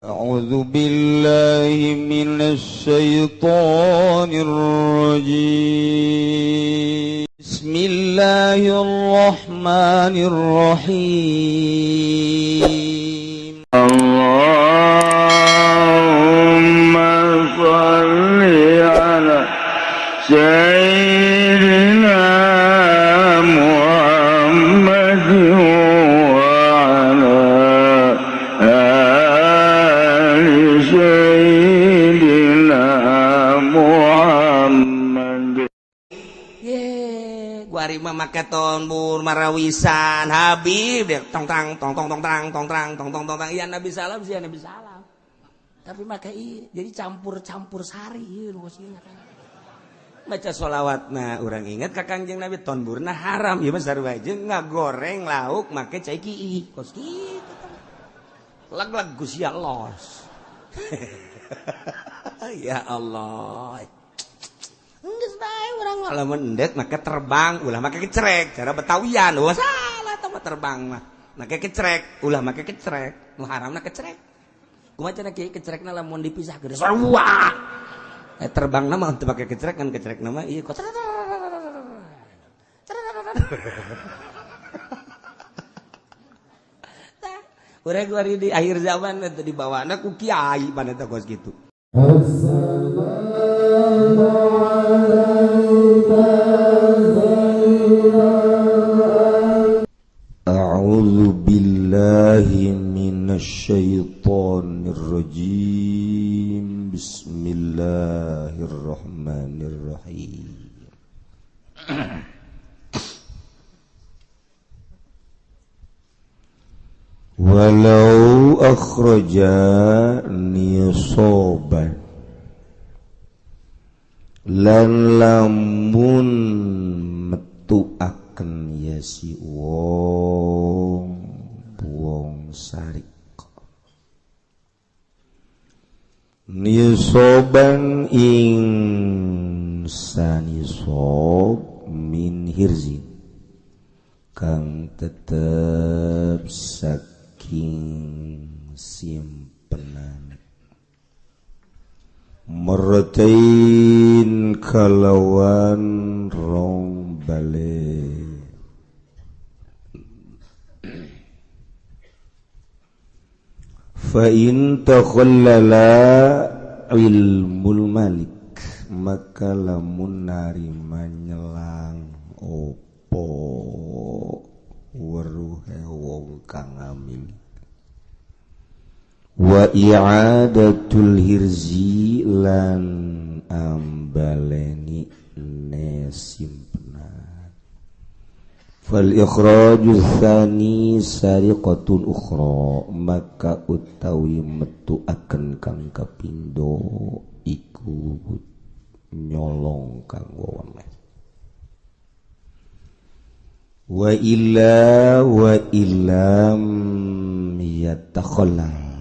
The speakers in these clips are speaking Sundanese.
أعوذ بالله من الشيطان الرجيم. بسم الله الرحمن الرحيم. اللهم صل على سيدنا محمد وعلى آل سيدنا محمد. Ye, gua mah make tonbur marawisan Habib deh, tong tang tong tong tong tang tong tang tong tong tong tang. Iya, Nabi salam sih, Nabi salam. Tapi make iya, jadi campur-campur sari ieu nu geus. Baca sholawat nah urang inget ka Kangjeng Nabi, tonburna haram ieu mah, sarua jeung ngagoreng lauk make cai ki kos kitu. Lag-lag ku sia los. Ya Allah. Geus bae urang mah, lamun endek make terbang, ulah make kecerek, cara Betawian. Wah, salah tah mah terbang mah. Make kecerek, ulah make kecerek. Nu haramna kecerek. Kumaha cenah kieu kecerekna lamun dipisah gede sarua. Eh, terbangna mah teu make kecerek kan, kecerekna mah ieu kok. Tah, urang kuari di akhir zaman teh dibawana ku kiai mana teh kos kitu. أعوذ بالله من الشيطان الرجيم. بسم الله الرحمن الرحيم. Walau akhraja nisoban lan lamun metuaken ya si wong wong sarik nisoban ing sanisob min hirzin kang tetep saking simpenan mertain kalawan rong bale fa in takhallala ilmul malik maka lamun narima nyelang opo weruhe wong kang ngamil wa i'adatul hirzi lan ambaleni nesimpenan fal ikhraju tsani sariqatun ukhra maka utawi metuaken kang kapindo iku nyolong kang weweneh wa illa wa illam yatakhallal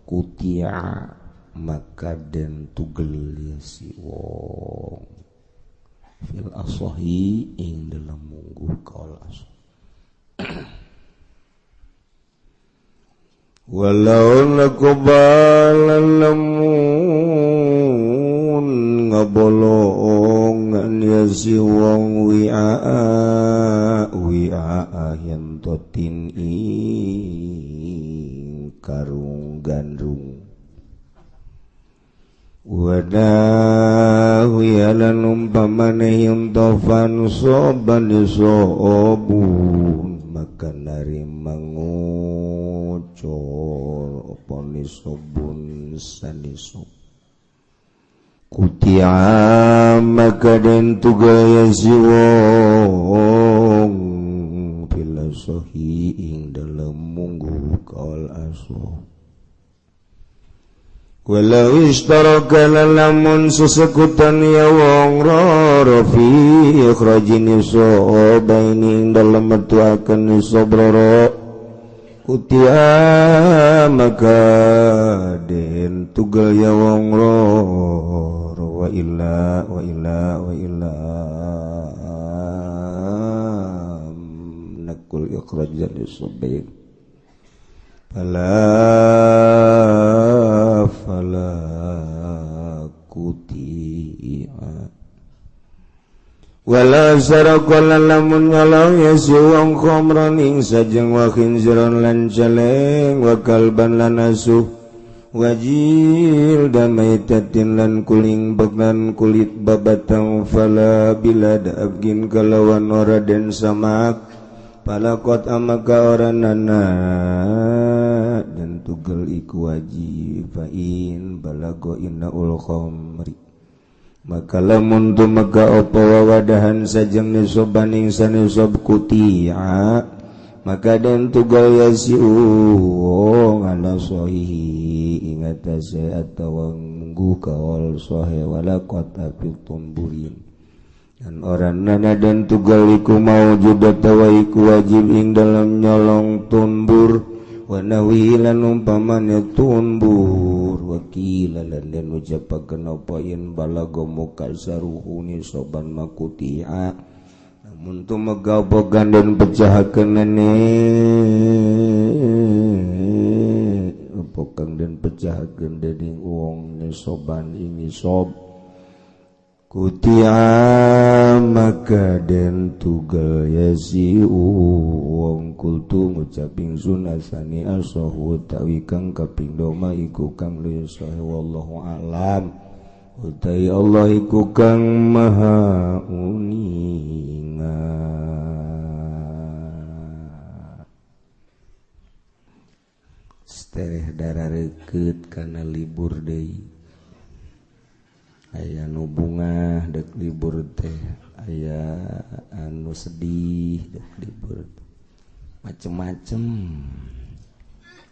kutia maka den tugel ya si wong fil asahi ing dalam mungguh kaul asah. Walau nakobala lamun ngabolongan ya si wong wi'a wi'a yen totin ing karung gandrung wadahu yalan umpamane yantofan soban sobun maka narima ngocor apa nisobun sanisob kutia maka den tugaya si wong bila sohi ing dalem munggu kaul aso. Walau ishtaraka lamun sesekutan ya wong roro fi ikhrajin nisobaini ing dalem metuaken nisobroro kutia maka den tugel ya wong roro wa illa wa illa wa illa nakul ikhrajan nisobain fala Wala saraqala lamun nyolong ya si wong khamran ing sajeng wa khinziran lan celeng wa kalban lan asu wajil damaitatin lan kuling bagan kulit babatang fala bila daabgin kalawan ora den samak palakot amaka ora nana dan tugel iku wajib fa'in balago innaul khamri maka lamun tumega apa wawadahan sajeng nisobaning sanisob kutia maka dan tugal yasiu ala sohihi ingat ase atawa munggu kaol sohe wala kota pitumburin dan orang nana dan tugal iku mawujud atawa iku wajib ing dalam nyolong tumbur wanawi lan umpamane tunbur wakila lan den ucapakeun apa yen balaga mukasaruhu nisoban makutia namun tumega bogan den pecahakeunane apa kang den pecahakeun dening wong nisoban ing nisob kutia maka den tugel yasiu wong kultu ngucap ingsun asani asahu tawi kang kaping doma iku kang luwih sahih wallahu alam utai Allah iku kang maha uninga. Setereh darah reukeut kana libur deui aya nu bungah dek libur teh aya anu sedih dek libur macem-macem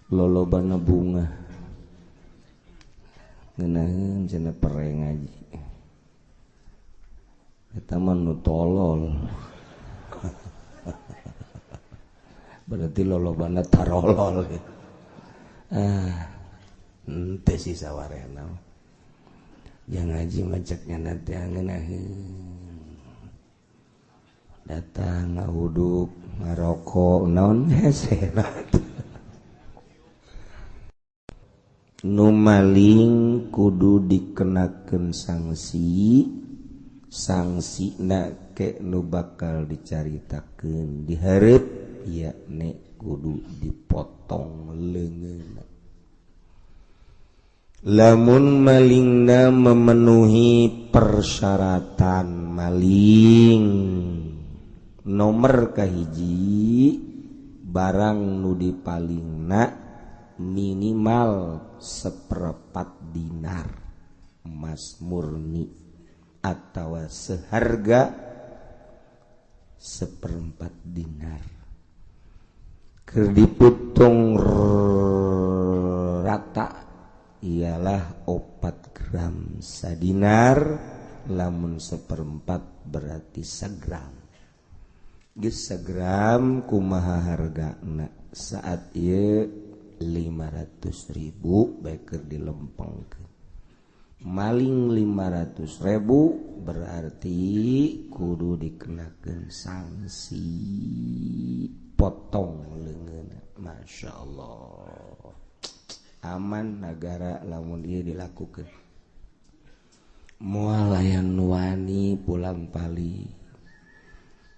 lolobana bunga ngeunaheun cenah pere ngaji eta mah nu tolol berarti lolobana tarolol henteu sih sawarehna yang ngaji macetnya nanti angenaheun datang ngahuduk ngarokok naon hese nu maling kudu dikenakeun sanksi sangsina ke nu bakal dicaritakeun dihareup yakni kudu dipotong leungeunna. Lamun malingna memenuhi persyaratan maling nomor kahiji barang nu dipalingna minimal 1/4 dinar emas murni atau seharga 1/4 dinar keur diputung rata ialah 4 gram sadinar lamun 1/4 berarti segram geus segram kumaha hargana saat ieu 500.000 bae keur dilempengkeun maling 500.000 berarti kudu dikenakeun sanksi potong leungeunna. Masya Allah aman negara lamun ieu dilakukeun moal aya nu wani pulang pali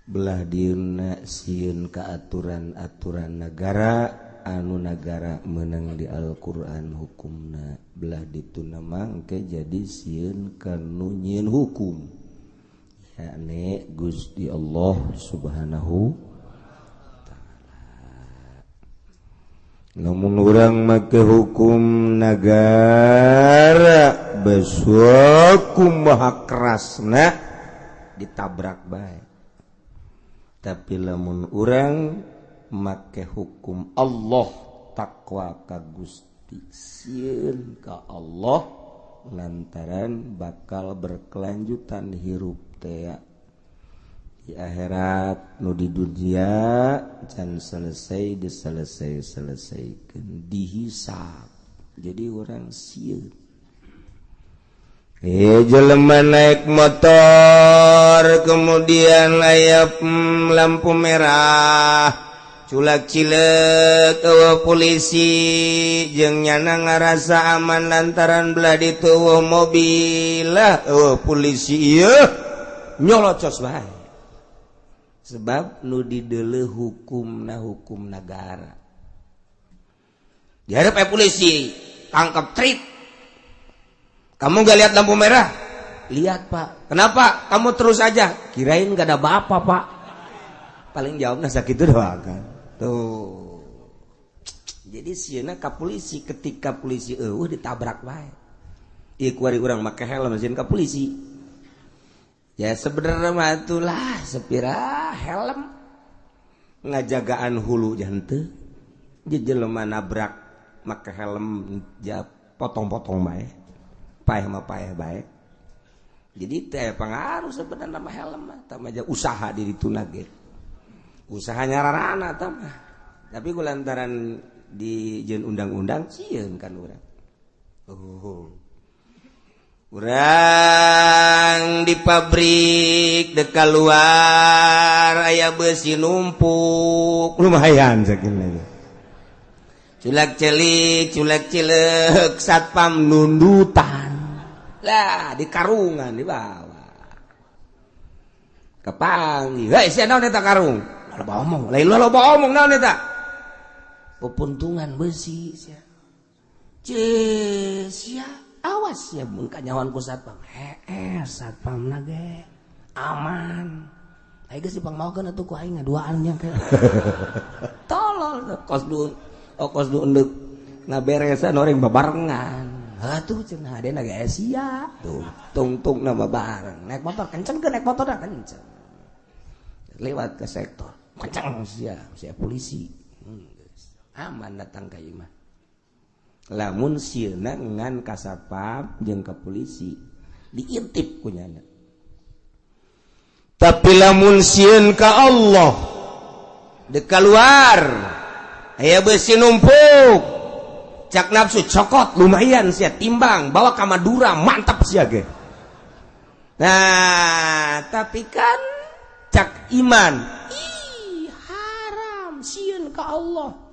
belah dieuna sieun ka aturan-aturan negara anu negara meunang di Al-Qur'an hukumna belah dituna mangke jadi sieun ka nu nyieun hukum yakni Gusti Allah Subhanahu. Namun urang make hukum negara besok kumaha kerasna ditabrak bae. Tapi lamun urang make hukum Allah takwa ka Gusti sieun ka Allah lantaran bakal berkelanjutan hirup teh di akhirat nu di dunia can selesai diselesai-selesaikan dihisab jadi orang sieun. Jelema naik motor kemudian aya lampu merah culak cileuk eueuh polisi jeung nyana ngarasa aman lantaran belah ditu eueuh mobil lah eueuh polisi ieu nyolocos bae. Sebab nu dideuleu hukumna hukum negara. Diharap polisi tangkap trit. Kamu gak lihat lampu merah? Lihat, Pak. Kenapa? Kamu terus aja. Kirain gak ada bapak, Pak. Paling jawabnya sakit itu doang kan. Tuh. Jadi sieuna ka polisi ketika polisi eueuh ditabrak wae. Ieu kuari urang make helm sieun ka polisi. Ya sebenarnya mah itulah sepira helm ngajagaan hulu jante. Jelema nabrak make helm ja potong-potong bae. Paeh mah paeh bae. Jadi teh pengaruh sebenarnya mah helm mah tah mah usaha di ditu ge. Usahanya rarana tah mah. Tapi kulantaran di jeung undang-undang sieun kan urang. Oh. Urang di pabrik dek keluar aya besi numpuk lumayan sakieu. Culak celik, culak cilek, satpam nundutan. Lah di karungan dibawa. Kepanggih, hei sia naon eta karung? Loba omong, lain loba omong naon eta? Pepuntungan besi sia. Ceus sia. Awas ya mun kanyawan ku satpam. Heeh, satpamna ge aman. Aing geus dipangmaokeun atuh ku aing ngaduaan nya ke. Tolol kos du kos du endek ngaberesan orang babarengan. Atuh cenah hadena ge sia. Tuh tungtung nama bareng. Naik motor kenceng ke naik motor dah kenceng. Lewat ke sektor. Kenceng sia, sia polisi. Aman datang ka imah. Lamun sieuna ngan ka satpam jeung ka polisi diintip kunyana. Tapi lamun sieun ka Allah dek keluar aya besi numpuk cak nafsu cokot lumayan sia timbang bawa ka Madura mantap sia ge. Nah tapi kan cak iman ih haram sieun ka Allah.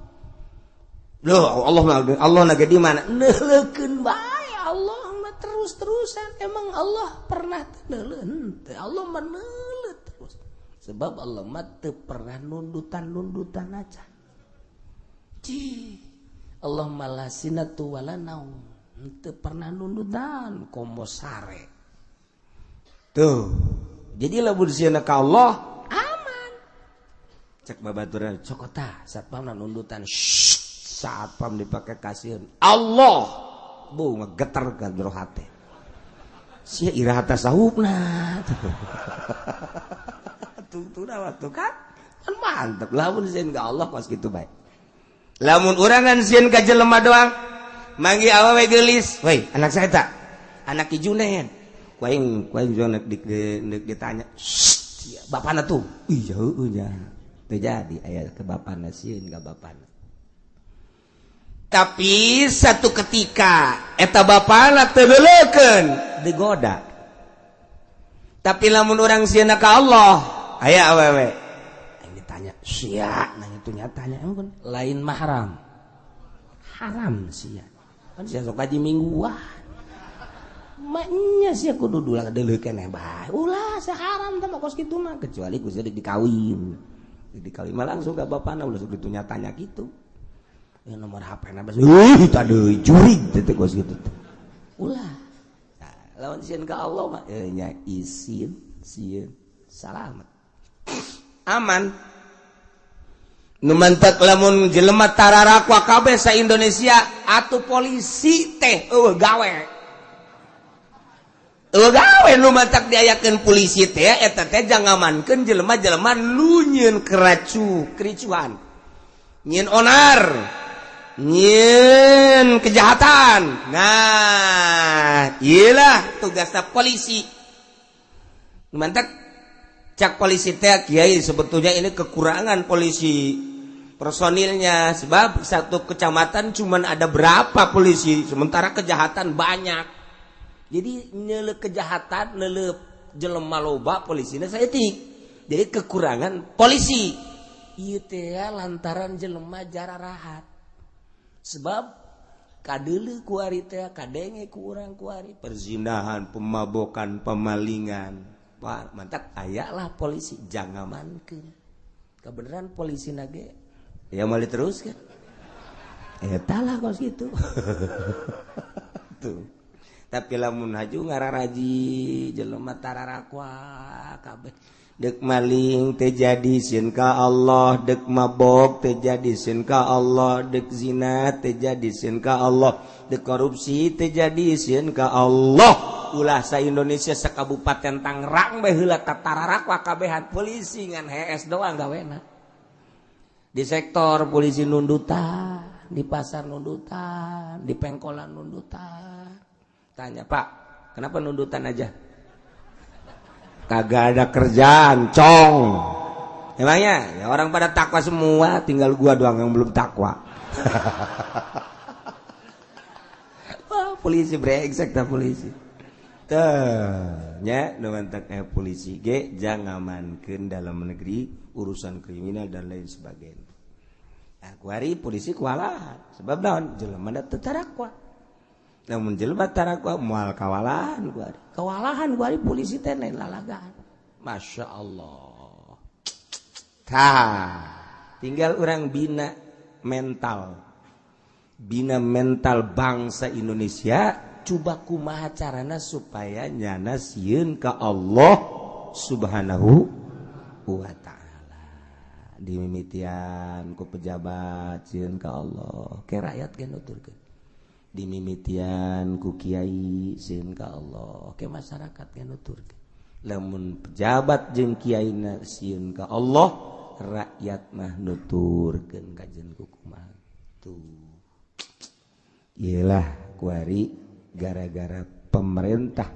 Loh, Allah Allah naga di mana? Neuleukeun bae Allah mah terus-terusan. Emang Allah pernah neuleuh? Henteu, Allah mah neuleuh terus. Sebab Allah mah teu pernah nundutan-nundutan aja. Cih, Allah mah la sinatu wala naum. Henteu pernah nundutan komo sare. Tuh. Jadi lamun sieuna ka Allah aman. Cek babaturan cokota satpamna nundutan. Satpam dipakai kasihan Allah bu ngegeter kan jero hate sia iraha tasawufna tungtuna waktu kan kan mantep lamun sieun ka Allah kos kitu bae lamun urang kan sieun ka jelema doang manggi awewe geulis woi anak saya tak anak Ki Junen ku aing nek ditanya bapana tuh iya heueuh nya teu jadi aya ke bapana sieun ka bapana. Tapi satu ketika eta bapana teu neuleukeun digoda. Tapi lamun urang sieuna ka Allah, aya awewe. Aing ditanya, sia nanya itu nyatanya emang lain mahram. Haram sia. Kan sia sok kaji mingguan. Maknya sia kudu dulang deuleukeun bae. Ulah sia haram teh mah kos kitu mah kecuali ku sia dikawin. Dikawin mah langsung ka bapana ulah sok ditunya tanya kitu. Ya, nomor HP na tadi jurig teh kos kitu. Ulah. Nah, lawan sieun ka Allah mah nya isin sieun salamet. Aman. Nu mantak lamun jelema tararakwa kabeh sa Indonesia atuh polisi teh eueuh gawe. Eueuh gawe nu mantak diayakeun polisi teh eta teh jangamankeun jelema-jelema nu nyieun kericuhan. Nyieun onar. Nyieun kejahatan. Nah, iyalah tugasnya polisi. Mantak cak polisi teh kiai sebetulnya ini kekurangan polisi personilnya sebab satu kecamatan cuman ada berapa polisi sementara kejahatan banyak. Jadi nyele kejahatan nyele jelema loba polisinya saeutik. Jadi kekurangan polisi. Ieu teh lantaran jelema jararahat. Sebab kadeuleu kuari teh kadenge ku urang kuari perzinahan, pemabokan, pemalingan. Wah, mantap ayalah polisi jangan mankeun. Kebenaran polisi nage ya mau diteruskan. Eta lah kos gitu. Tuh. Tapi lamun haju ngararaji jelema tararakwa kabeh. Dek maling teu jadi sieun ka Allah, dek mabok teu jadi sieun ka Allah, dek zina teu jadi sieun ka Allah, dek korupsi teu jadi sieun ka Allah. Ulah sa Indonesia sakabupaten Tangerang bae heula tatararakwa kabehan polisi ngan hees doang gawena. Di sektor polisi nundutan, di pasar nundutan, di pengkolan nundutan. Tanya, "Pak, kenapa nundutan aja?" Kagak ada kerjaan, cong. Emangnya ya orang pada takwa semua, tinggal gua doang yang belum takwa. Wah, polisi brengsek dah polisi. Teh, nya nu mantak polisi ge jangan ngamankeun dalam negeri urusan kriminal dan lain sebagainya. Nah, kuari polisi kewalahan sebab naon jelema da teu tarakwa. Namun jelema tarakwa moal kawalahan kuari. Kewalahan kuari polisi teh lain lalagaan. Masya Allah. Tah, tinggal orang bina mental. Bina mental bangsa Indonesia. Coba kumaha carana supaya nyana sieun ka Allah Subhanahu wa ta'ala. Dimimitian ku pejabat sieun ka Allah, ke rakyat ge nuturkeun. Dimimitian ku kiai sieun ka Allah, ke masyarakat ge nuturkeun. Lamun pejabat jeung kiaina sieun ka Allah, rakyat mah nuturkeun kajen ku kumaha. Tuh. Iyalah kuari gara-gara pemerintah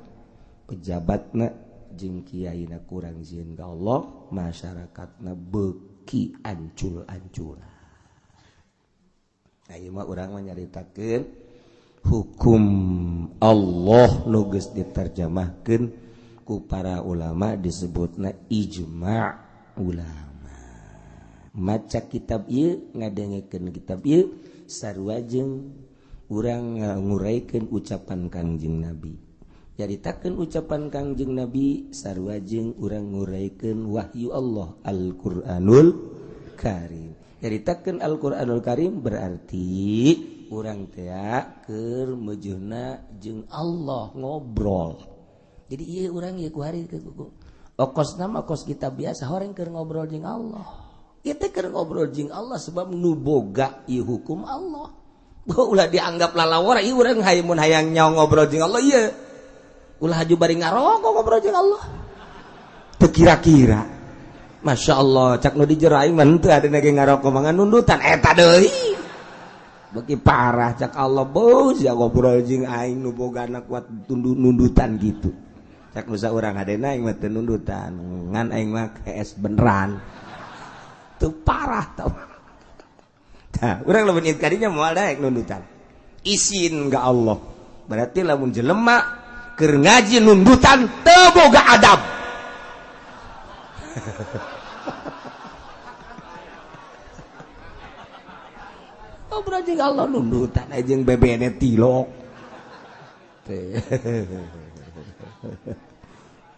pejabatna jeung kiaina kurang sieun ka Allah, masyarakatna beuki ancul-anculan. Nah, ieu mah urang mah nyaritakeun hukum Allah nu geus diterjemahkeun ku para ulama disebutna ijma' ulama. Maca kitab ieu ngadengekeun kitab ieu sarua jeung urang nguraikan ucapan Kangjeng Nabi. Nyaritakeun ucapan Kangjeng Nabi sarua jeung urang nguraikan wahyu Allah Al-Qur'anul Karim. Nyaritakeun Al-Qur'anul Karim berarti urang teh keur meujeuhna jeung Allah ngobrol. Jadi ieu urang ieu ku hari okosna mah okos kita biasa horeng keur ngobrol jeung Allah. Ieu teh keur ngobrol jeung Allah sebab nu boga ieu hukum Allah. Ulah dianggap lalawara ieu urang hayang hayang nyawa ngobrol jeung Allah ieu. Ulah haju bari ngarokok ngobrol jeung Allah. Teu kira-kira. Masya Allah, cak nu di jero aing mah henteu ada ge ngarokok mah nundutan eta deui. Beuki parah cak Allah bos ya ngobrol jeung aing nu bogana kuat nundutan gitu. Cak nu saurang hadena aing mah teu nundutan, ngan aing mah hees beneran. Teu parah tau. Nah, urang lamun ieu kadinya moal daek nundutan. Isin ka Allah. Berarti lamun jelema keur ngaji nundutan teu boga adab. Ngobrol jeung Allah nundutan jeung bebene tilok. Teh.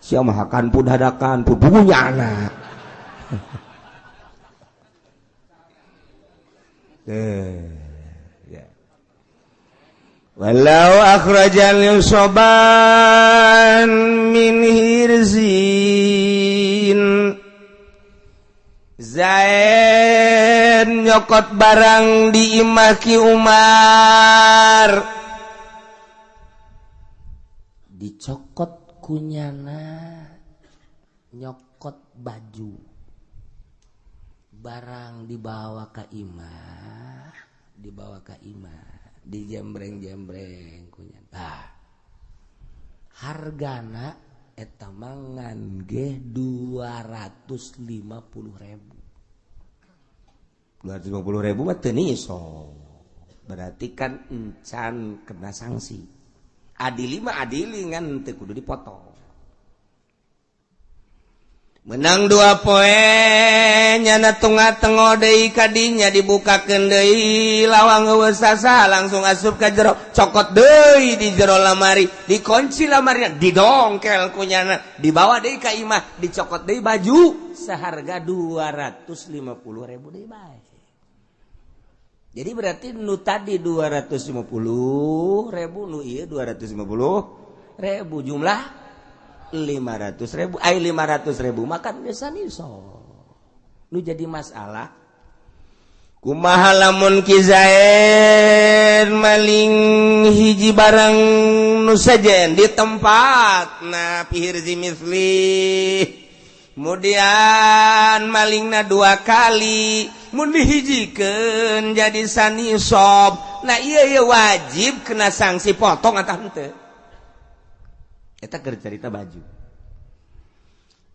Sia mah hakan pun hadakan pun bunyana. Ya. Walau akhrajal soban min hirzin. Zaid nyokot barang di imah Ki Umar. Dicokot kunyana nyokot baju. Barang dibawa ke imah, dibawa ke imah, dijembreng-jembreng kunyana. Nah, hargana eta mangan ge 250.000. 250.000 mah teu niso. Berarti kan encan kena sanksi. Adili mah adili ngan teu kudu dipotong. Menang 2 poe nyana tunga-tengo deui kadinya dibukakeun deui lawang eueuh sasa langsung asup ka jero cokot deui di jero lamari dikunci lamarina didongkel ku nyana dibawa deui ka imah dicokot deui baju seharga 250.000 deui bae. Jadi berarti nu tadi 250.000 nu ieu 250.000 jumlah 500.000 ay 500.000 makan geus niso. Nu jadi masalah kumaha lamun Ki Zaid maling hiji barang nu sejen di tempat na pihirzi misli kemudian malingna 2 kali mun dihijikeun jadi sanisob. Nah ieu ieu wajib kena sanksi potong atah henteu. Eta keur carita baju.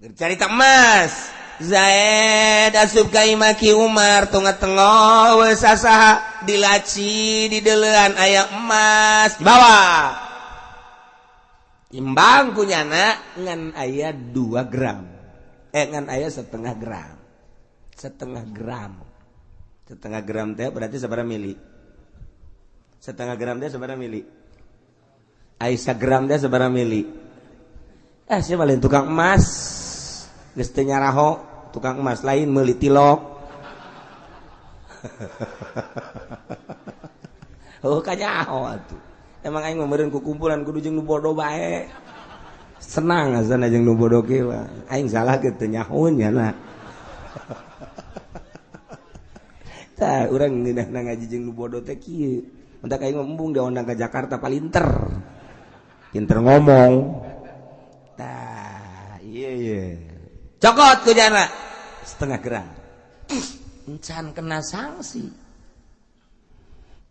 Keur carita emas. Zaid asup ka imah Ki Umar tengah-tengah we sasaha di laci di deulean aya emas dibawa. Imbang ku nyana ngan aya 2 gram. Ngan aya setengah gram. Setengah gram. Setengah gram teh berarti sabaraha mili? Setengah gram teh sabaraha mili? Aisyah gram teh sabaraha mili? Siapa lain tukang emas. Geus teu nyaraho tukang emas lain meuli tilok. Oh kanyaho atuh. Emang aing mah meureun ku kumpulan kudu jeung nu bodoh bae. Senang asana jeung nu bodoh kieu. Aing salah ge teu nyahoeun nya. Tah urang ngeunahna ngaji jeung nu bodoh teh kieu. Entak aing mah embung diondang ka Jakarta palinter. Pinter ngomong. Tah, iya iya. Cokot ku jana setengah gram. Encan kena sanksi.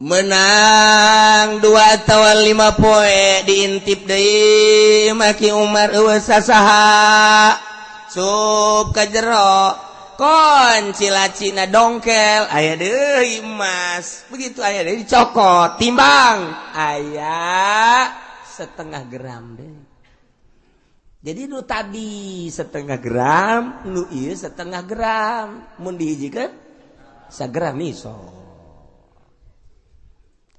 Menang 2 atau 5 poe diintip deui maki Umar eueuh sasaha. Sup ka jero. Kunci lacina dongkel aya deui emas. Begitu aya deui dicokot, timbang aya setengah gram deh. Jadi nu tadi setengah gram, nu ieu setengah gram, mun dihijikeun sagram iso.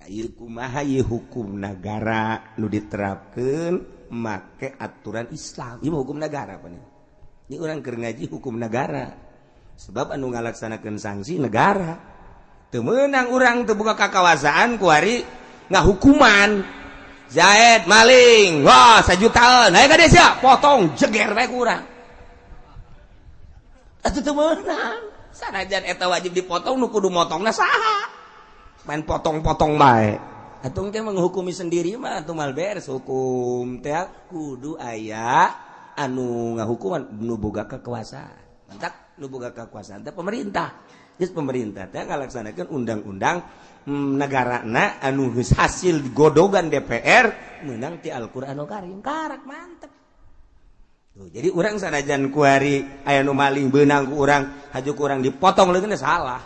Ieu kumaha ieu hukum nagara nu diterapkeun make aturan Islam. Ieu hukum nagara apa nih? Ini urang keur ngaji hukum nagara. Sebab anu ngalaksanakeun sanksi negara. Teu meunang urang teu boga kakawasaan kuari ngahukuman. Zaid maling, wah 1 jutaan, ayo ka desa, potong jeger bae ku urang. Atuh teu meunang. Sanajan eta wajib dipotong nu kudu motongna saha? Main potong-potong bae. Atuh teh menghukumi sendiri mah atuh mal beres hukum teh kudu aya anu ngahukuman nu boga kekuasaan. Mantak nu boga kekuasaan teh pemerintah. Geus pemerintah teh ngalaksanakeun undang-undang negarana anu geus hasil godogan DPR menang ti Al-Qur'anul Karim karak mantep. Tuh, jadi urang sanajan kuari aya nu maling beunang ku urang haju ku urang dipotong leungeunna salah.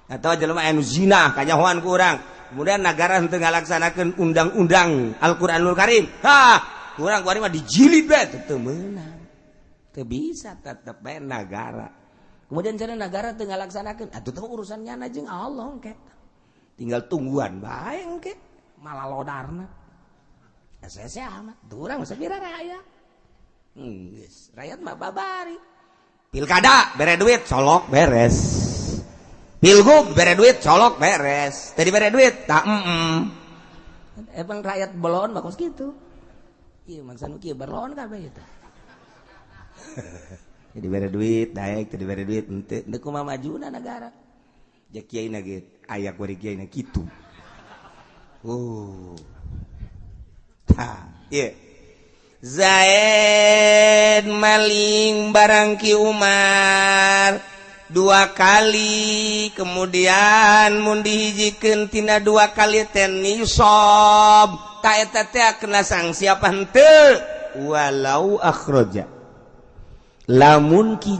Atawa jelema aya nu zina kanyahoan ku urang. Kemudian nagara henteu ngalaksanakeun undang-undang Al-Qur'anul Karim. Hah, urang kuari mah dijilid bae teu meunang. Teu bisa tetep bae nagara. Kemudian cara nagara teu ngalaksanakeun atuh teh urusan nyana jeung Allah engke. Tinggal tungguan bae engke malah lodarna. Saya amat urang masa pira rakyat. Geus, rakyat mah babari. Pilkada bere duit colok beres. Pilgub bere duit colok beres. Tadi bere duit tak Emang rakyat belon mah kos kitu. Ieu mangsa nu kieu berlon kabeh eta. Jadi bere duit daek, tadi bere duit henteu. Deuk kumaha majuna nagara. Ja kiai na ge aya kuari kiai na kitu. Oh. Tah, ieu. Zaid maling barang Ki Umar 2 kali, kemudian mun dihijikeun tina 2 kali teh nisab. Ta eta teh kena sanksi apa henteu? Walau akhraja. Lamun Ki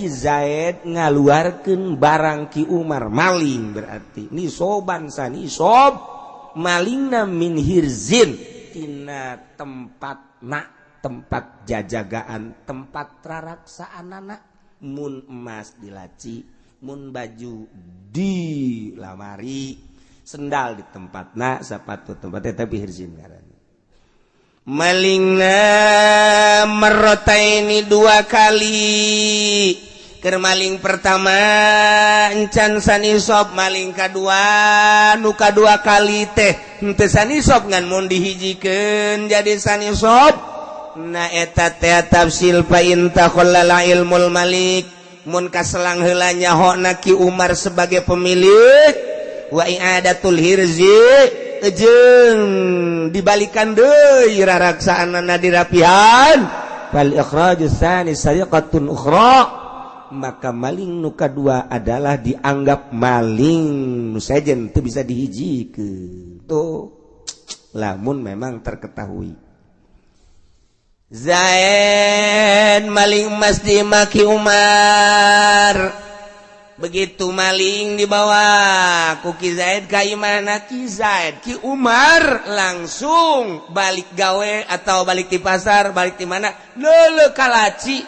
Zaid ngaluarkeun barang Ki Umar maling berarti nisoban sanisob malingna min hirzin tina tempatna tempat jajagaan, tempat raraksaan anak. Mun emas di laci, mun baju di lamari, sendal di tempatna, sepatu tempatnya, tapi hirzin ngaranna. Malingna marrotaini, dua kali. Keur maling pertama encan sanisob, maling kadua nu kadua kali teh henteu sanisob, ngan mun dihijikeun jadi sanisob. Nah, eta teh tafsil fa in takhallala ilmul malik, mun kaselang heula nyahona Ki Umar sebagai pemilik, wa i'adatul hirzi, jeung dibalikan deui raraksaanana dirapihan, fal ikhrajus tsani sariqatun ukhra, maka maling nu kadua adalah dianggap maling nu sejen, teu bisa dihijikeun. Tuh, lamun memang terketahui Zaid maling emas di Ki Umar. Begitu maling dibawa ku Ki Zaid ka imahna Ki Zaid, Ki Umar langsung balik gawe atau balik di pasar, balik di mana, neuleuh ka laci.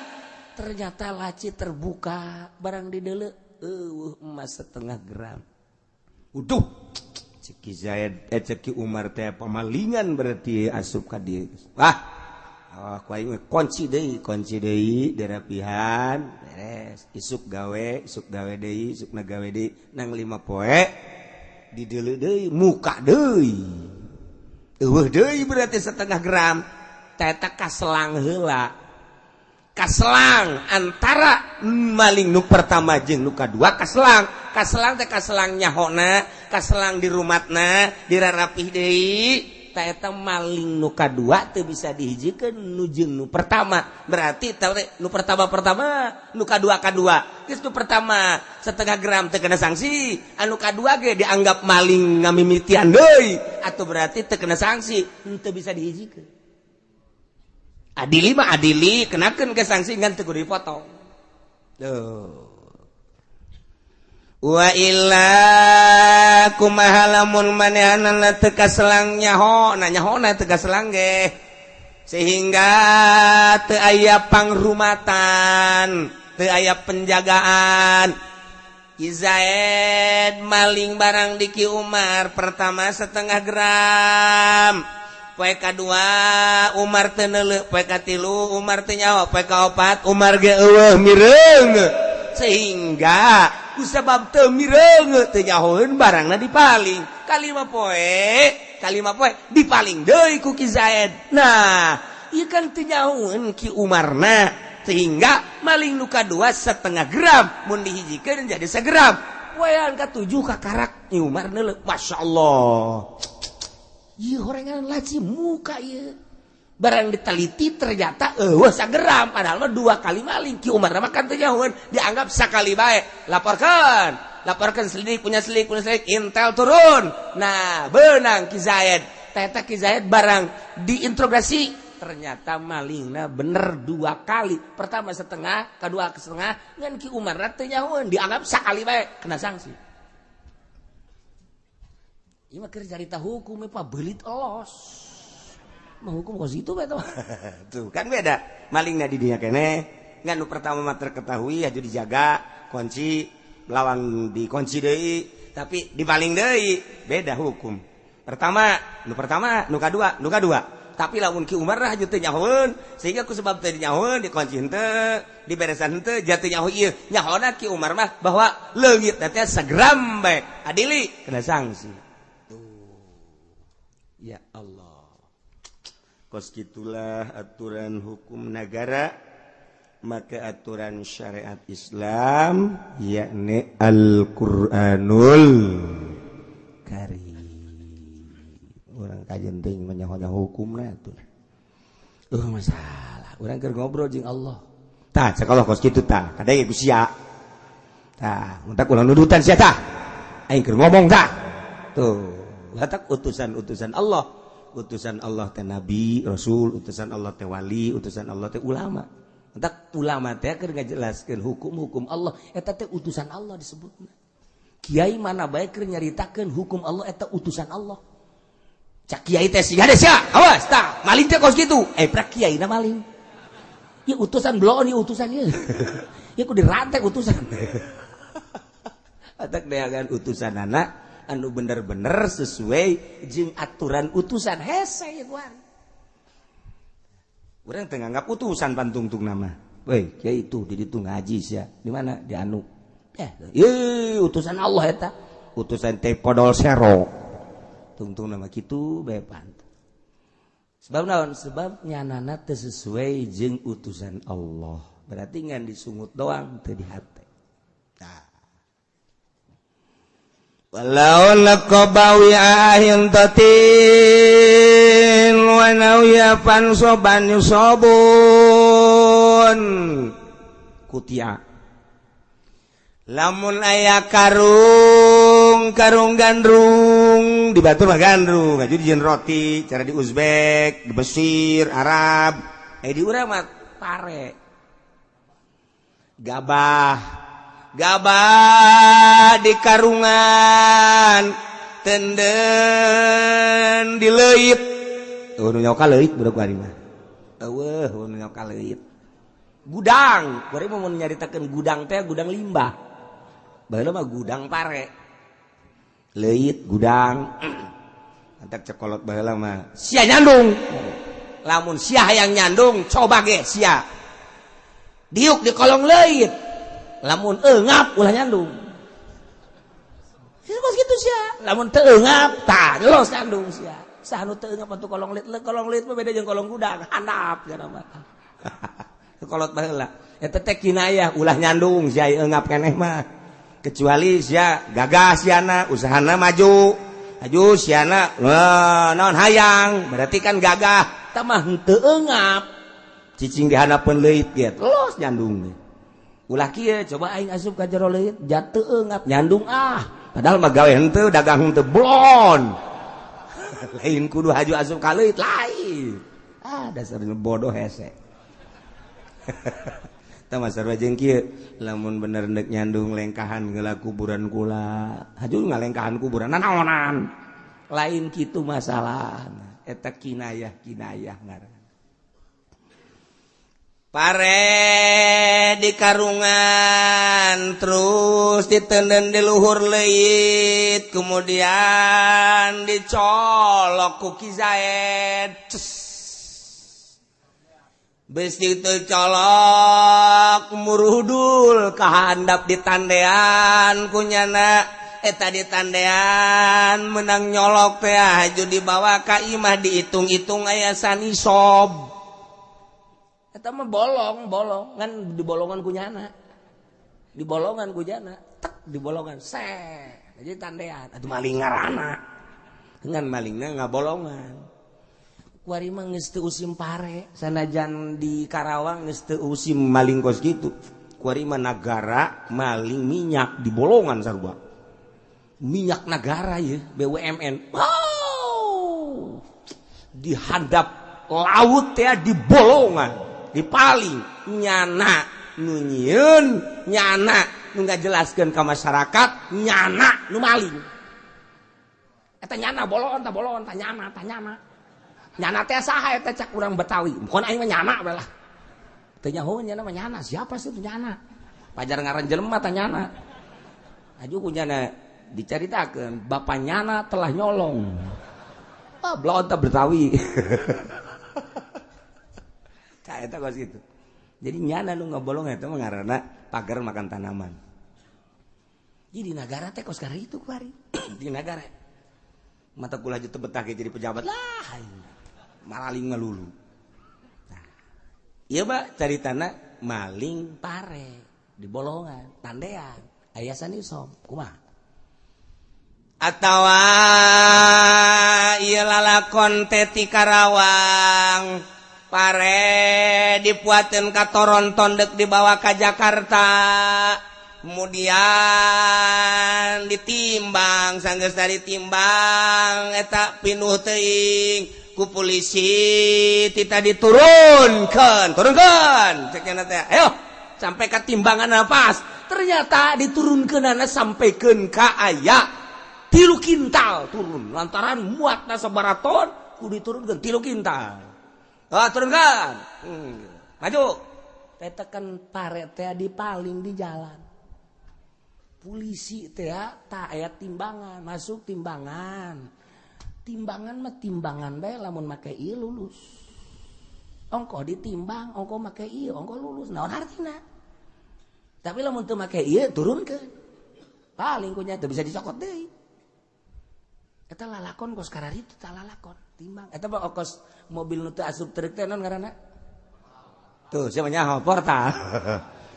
Ternyata laci terbuka, barang dideuleu euweuh emas setengah gram. Uduh, cek Ki Zaid, eh, cek Ki Umar teh, pemalingan berarti asup ka dieu. Wah, oh, ku aing kunci deui, kunci deui, dirapihan, beres. Isuk gawe, isuk gawe deui, isuk gawe deui, nang 5 poe dideuleu deui, muka deui, euweuh deui berarti setengah gram. Teta kaselang heula, kaselang antara maling nu pertama jeung nu kadua, kaselang, kaselang teh kaselang nyahona, kaselang di rumatna, dirarapih deui. Eta maling nu kadua teu bisa dihijikeun nu jeung nu pertama. Berarti nu pertama pertama, nu kadua kadua. Geus, nu pertama setengah gram teu kena sanksi, anu kadua ge dianggap maling ngamimitian deui atau berarti teu kena sanksi, teu bisa dihijikeun. Adili mah adili, kenakeun ke sanksi, ngan teu kudu dipotong. Tuh. Wa illa, kumaha lamun manehanana teu kaselang nyaho, na nyahona teu kaselang ge, sehingga teu aya pangrumatan, teu aya penjagaan. Ki Zaid maling barang di Ki Umar, pertama setengah gram, poe kadua Umar teu neuleuh, poe katilu Umar teu nyaho, poe kaopat Umar ge euweuh mireung, sehingga kusabab teu mireung, teu nyahoeun, barangna dipaling. Kalima poe, kalima poe dipaling deui ku Ki Zaid. Nah, ieu kan teu nyahoeun Ki Umarna, sehingga maling nu kadua setengah gram mun dihijikeun jadi segram. Poean katujuh kakarak Ki Umar neuleuh, Masya Allah, ieu horengan laci muka ieu. Barang diteliti ternyata euweuh sagram, padahal mah dua kali maling. Ki Umar mah kan teu nyahoeun, dianggap sakali bae. Laporkan, laporkan, selidik punya selidik punya selidik, intel turun. Nah, benang Ki Zaid. Ternyata Ki Zaid barang diinterogasi, ternyata malingna bener dua kali, pertama setengah, kedua setengah, ngan Ki Umar teu nyahoeun, dianggap sakali bae, kena sanksi. Ieu mah keur carita hukum, Pak, belit elos. Menghukum kos itu bae. Tuh kan beda malingna di dinya keneh. Ngan nu pertama mah terketahui aja, dijaga, kunci lawang, dikunci deui, tapi dipaling deui, beda hukum. Pertama nu pertama, nu kadua nu kadua. Tapi lamun Ki Umar lah teu nyahoeun, sehingga ku sebab teu nyahoeun, dikunci henteu, diberesan henteu, jatuh nyaho ieu nyahona Ki Umar mah bahwa leungit teh segram bae, adili, kena sanksi. Tuh, ya Allah, kos gitulah aturan hukum negara. Maka aturan syariat Islam, yakni Al-Qur'anul Karim, urang kajen teuing menyahonya hukumna tuh. Masalah urang keur ngobrol jeung Allah. Tah, cek Allah kos kitu. Tah, kadang ku sia. Tah, entak ulah nudutan sia. Tah, aing keur ngomong. Tah, tuh, latak utusan-utusan Allah, utusan Allah teh nabi, rasul, utusan Allah teh wali, utusan Allah teh ulama. Entak ulama teh keur ngajelaskeun hukum-hukum Allah, eta teh utusan Allah disebutna. Kiai mana bae keur nyaritakeun hukum Allah, eta utusan Allah. Cak kiai teh siga deh sia, awas tah, maling teh kos kitu. Eh prak kiai na maling. Ieu utusan bloon, ieu utusan ieu. Ieu kudu dirantek utusan. Atak deangan utusan anak anu bener-bener sesuai jeung aturan utusan hese ieu kuari. Urang teu nganggap utusan pantungtung nama. Weh, kiai itu di ditu ngaji sia. Di mana? Di anu. Eh, utusan Allah eta. Utusan teh podol sero. Tungtung nama kitu bae pantu. Sebab naon? Sebab nyanana teu sesuai jeung utusan Allah. Berarti ngan disungut doang teu di hate. Nah. Walau laqabawi ahin tatin wa nawiya fansoban yusobun kutia. Lamun aya karung karung gandrung di Batur mah gandrung aju dijieun roti cara di Uzbek, di Mesir, Arab, di urang mah pare. Gabah gabah di karungan tenden di leuit. Eueuh nu nyoka leuit budak kuari mah. Eueuh nu nyoka leuit. Gudang, kuari mah mun nyaritakeun gudang teh gudang limbah. Baheula mah gudang pare. Leuit gudang. Antak cekolot baheula mah. Sia nyandung. Lamun sia hayang nyandung, coba ge sia. Diuk di kolong leuit. Lamun eungap ulah nyandung. Kos kitu sia. Lamun teu eungap tah los nyandung sia. Saha nu teu eungap atuh kolong leuit, kolong leuit mah beda jeung kolong gudang, handap cenah mah. Kolot baheula. Eta teh kinayah ulah nyandung sia eungap keneh mah. Kecuali sia gagah siana usahana maju. Maju siana naon hayang, berarti kan gagah. Tah mah henteu eungap. Cicing dihanapeun leuit ge, los nyandung. Ulah kieu coba aing asup ka jero leuit, jatuh eungap nyandung ah. Padahal mah gawe henteu, dagang henteu blon. Lain kudu haju asup ka leuit lain. Ah dasar bodoh hese. Tah mah sarua jeung kieu, lamun bener neuk nyandung lengkahan geula kuburan kula. Haju ngalengkahan kuburan nanaonan. Lain kitu masalahna. Eta kinayah-kinayah ngaran. Pare di karungan terus ditenden di luhur leuit kemudian dicolok ku Ki Zaid. Besi colok murudul kahandap ditandean kunyana eta ditandean menang nyolok teh haju dibawa ka imah dihitung-hitung aya sanisob. Eta mah bolong, bolong ngan di bolongan kunyana. Di bolongan kunyana, tek di bolongan seh. Jadi tandean atuh maling ngaranna. Ngan malingna ngabolongan. Kuari mah geus teu usim pare, sanajan di Karawang geus teu usim maling kos kitu. Kuari mah nagara maling minyak di bolongan sarua. Minyak nagara ye BUMN. Wow. Dihadap laut teh di bolongan. Dipaling nyana nu nyieun, nyana nu ngajelaskeun ka masyarakat, nyana nu maling. Eta nyana bolon ta bolon ta nyana ta nyana. Nyana teh saha eta cak urang Betawi. Bukan aing mah nyana we lah. Teu nyaho nyana mah nyana, siapa sih itu nyana? Pajar ngaran jelema ta nyana. Aju ku nyana dicaritakeun bapak nyana telah nyolong. Ah bolon ta Betawi. Tah eta kos kitu. Jadi nyana nu ngabolong eta mah ngaranna pagar makan tanaman. Jadi nagara teh kos itu kuari. Di nagara. Mata kula teu betah ge jadi pejabat lah. Malaling ngalulu. Nah, ieu mah caritana maling pare di bolongan, tandean, aya sanisob, kumaha? Atawa ieu lalakon teh ti Karawang. Pare dipuateun ka Toronton deuk dibawa ka Jakarta. Kemudian ditimbang, sanggeus dari timbang eta pinuh teuing ku polisi tita diturunkeun, turunkeun cek nya teh. Ayo sampai ka timbangan pas. Ternyata diturunkeunana sampaikan ka aya 3 kintal turun lantaran muatna sabaraha ton kudu diturunkeun 3 kintal. Ah turunkan. Maju. Tetekan pare teh dipaling di jalan. Polisi teh tak aya timbangan, masuk timbangan. Timbangan mah timbangan bae lamun make ieu lulus. Ongkoh ditimbang, ongkoh make ieu, ongkoh lulus. Naon hartina? Tapi lamun teu make ieu turunkeun. Paling kunya teu bisa dicokot deui. Eta lalakon kos kararitu tah lalakon timbang. Eta mah kos mobil nu teu asup truk teh naon ngaranna? Tuh siapa nyaho portal.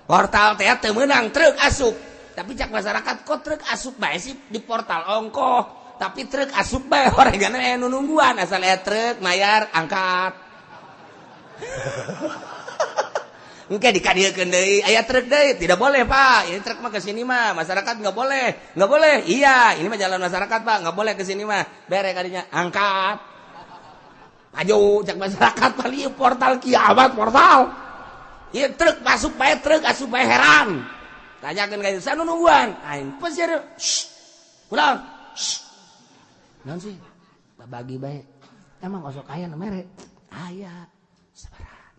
Portal teh teu meunang truk asup. Tapi cak masyarakat kok truk asup bae sih di portal ongkoh. Tapi truk asup bae horegan aya nu nungguan asal aya truk mayar angkat. Engke dikadiekeun deui aya truk deui tidak boleh Pak. Ini truk mah ke sini mah masyarakat enggak boleh. Enggak boleh. Iya, ini mah jalan masyarakat Pak, enggak boleh ke sini mah. Bere kadinya angkat. Maju cak masyarakat paling portal kiamat portal. Ieu truk masuk bae truk asup bae heran. Tanyakeun ka ieu nu nungguan. Aing pesir. Pulang. Naon sih? Babagi bae. Emang osok aya nu mere? Aya. Sabaraha?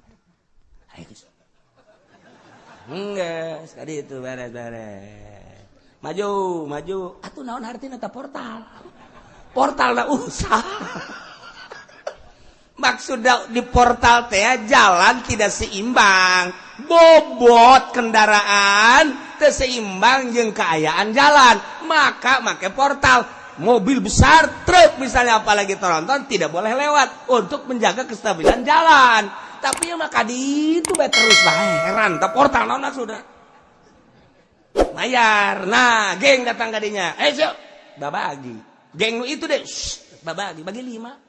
Ayo geus. Enggeus kadi itu beres-beres. Maju, maju. Atuh naon hartina ta portal? Portal da usah. Maksudnya di portal teh jalan tidak seimbang, bobot kendaraan teu seimbang jeung kaayaan jalan, maka make portal. Mobil besar, truk misalnya apalagi tronton tidak boleh lewat untuk menjaga kestabilan jalan. Tapi ya maka di itu bae terus bae heran teh portal naon maksudna. Bayar. Nah, geng datang ka dinya. Eh, siap. Babagi. Geng nu itu deh, shh, babagi, bagi 5.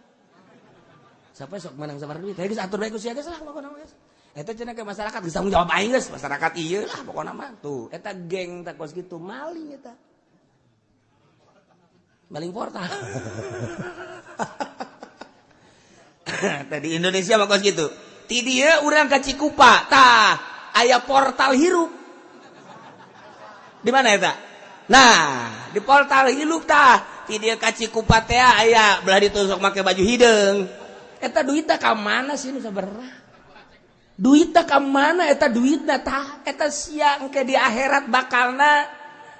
Siapa sok menang sabar duit? Geus atur bae ku sia geus lah pokona mah geus. Eta cenah ke masyarakat geus tanggung jawab aing geus, masyarakat ieu lah pokona mah tuh. Eta geng teh kos kitu maling eta. Maling portal. Tadi Indonesia mah kos kitu. Ti dieu urang ka Cikupa, tah aya portal hirup. Di mana eta? Nah, di portal hirup tah. Ti dieu ka Cikupa teh aya belah ditusuk make baju hideung. Eta duitna ka mana sih nu sabaraha? Duitna ka mana eta duitna tah? Eta sia engke di akhirat bakalna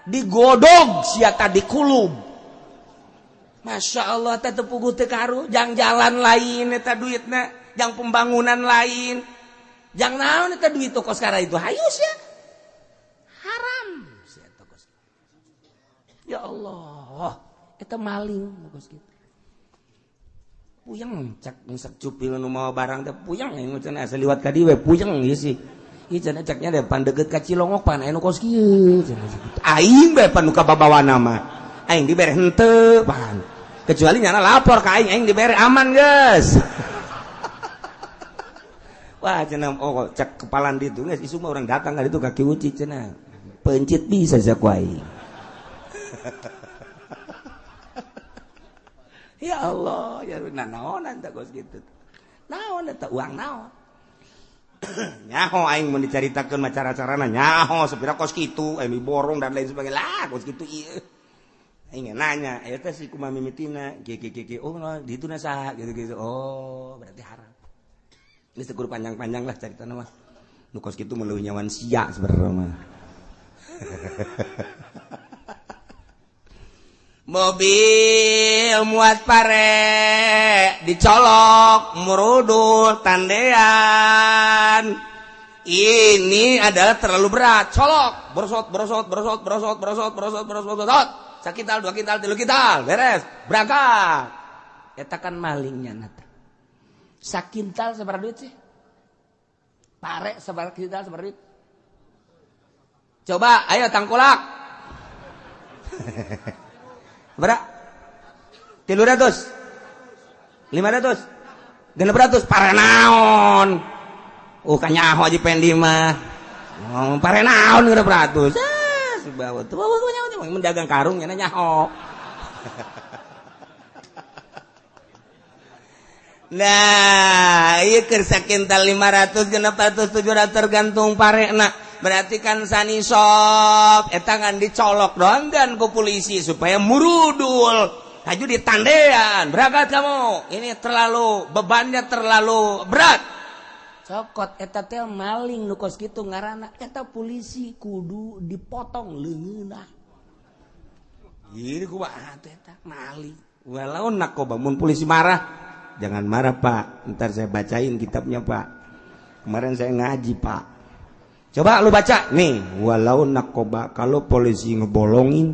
digodog sia tah dikulub. Masya Allah teh teu puguh teu karu, jang jalan lain eta duitna, jang pembangunan lain. Jang naon eta duit kos kara itu hayu sia. Haram sia eta kos. Ya Allah, eta maling kos kitu. Puyeng cak ngesak cupil nu mawa barang teh puyeng cenah asa liwat ka dieu we puyeng ieu sih. Ieu cenah caknya deh pan deukeut ka Cilongok pan aya nu kos kieu cenah. Aing bae pan nu kababawana mah. Aing dibere henteu pan. Kecuali nyana lapor ka aing, aing dibere aman geus. Wah cenah oh cak kepalan ditu geus isu mah urang datang ka ditu ka Ki Uci cenah. Pencit bisa sia ku aing. Ya Allah, ya naonan teh kos kitu. Naon eta uang naon? Nyaho aing mun dicaritakeun mah cara-carana nyaho sepira kos kitu, aing diborong dan lain sebagainya. Lah kos kitu ieu. Aing nanya, eta si kumaha mimitina, kieu kieu kieu. Oh, di itu na saha gitu-gitu. Oh, berarti haram. Ini sekur panjang-panjang lah caritana mah. Nu kos kitu mah leuwih nyawan sia sebenarnya mah. Mobil muat pare dicolok murudul tandean. Ini adalah terlalu berat. Colok, berosot, berosot, berosot, berosot, berosot, berosot, berosot, berosot. Sakintal, 2 kintal, 3 kintal, beres, berangkat. Eta kan malingnya nata. Sakintal sabaraha duit sih? Pare sabaraha kintal sabaraha duit? Coba, ayo tangkulak. Berapa? 300, 500, 600, pare naon? Kanyaho aja Pendi mah. Oh, pare naon 600. Ah, subawa tuh mendagang karung nya nyaho. Nah, ieu keur sakintal 500, 600, 700 tergantung parena. Berarti kan sanisop eta ngan dicolok doang kan ku polisi supaya murudul. Haju ditandean, berangkat kamu. Ini terlalu bebannya terlalu berat. Cokot eta teh maling nu kos kitu ngaranna eta polisi kudu dipotong leungeunna. Ieu kumaha teh eta maling. Walau nakoba mun polisi marah, jangan marah Pak, ntar saya bacain kitabnya Pak. Kemarin saya ngaji Pak. Coba lu baca nih, walau nakoba kalau polisi ngebolongin,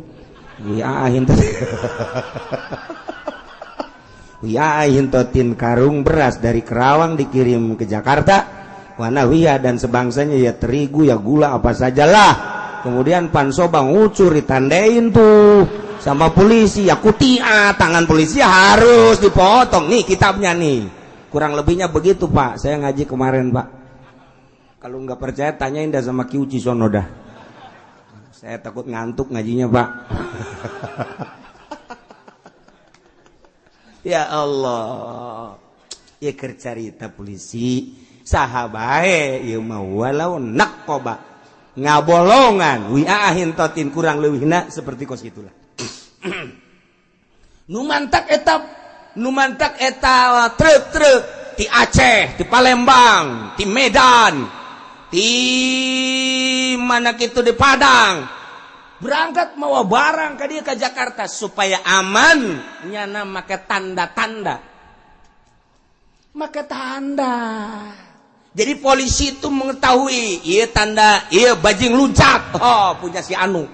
wiahin totin karung beras dari Kerawang dikirim ke Jakarta, wanawia dan sebangsanya ya terigu ya gula apa sajalah. Kemudian pansoba ngucur ditandain tuh sama polisi ya kutia, tangan polisi harus dipotong. Nih kitabnya nih, kurang lebihnya begitu Pak. Saya ngaji kemarin Pak. Kalau nggak percaya tanyain dah sama Ki Uci sono dah. Saya takut ngantuk ngajinya Pak. Ya Allah, ya kercarita polisi saha bae ieu mah walau naqoba ngabolongan wiahin totin kurang leuwihna seperti kos gitulah. Nu mantak eta truk-truk di Aceh, di Palembang, di Medan, di mana kitu di Padang, berangkat mawa barang ka dieu ka Jakarta supaya aman nyana make tanda-tanda. Make tanda. Jadi polisi itu mengetahui ieu tanda, ieu bajing luncat, oh punya si anu.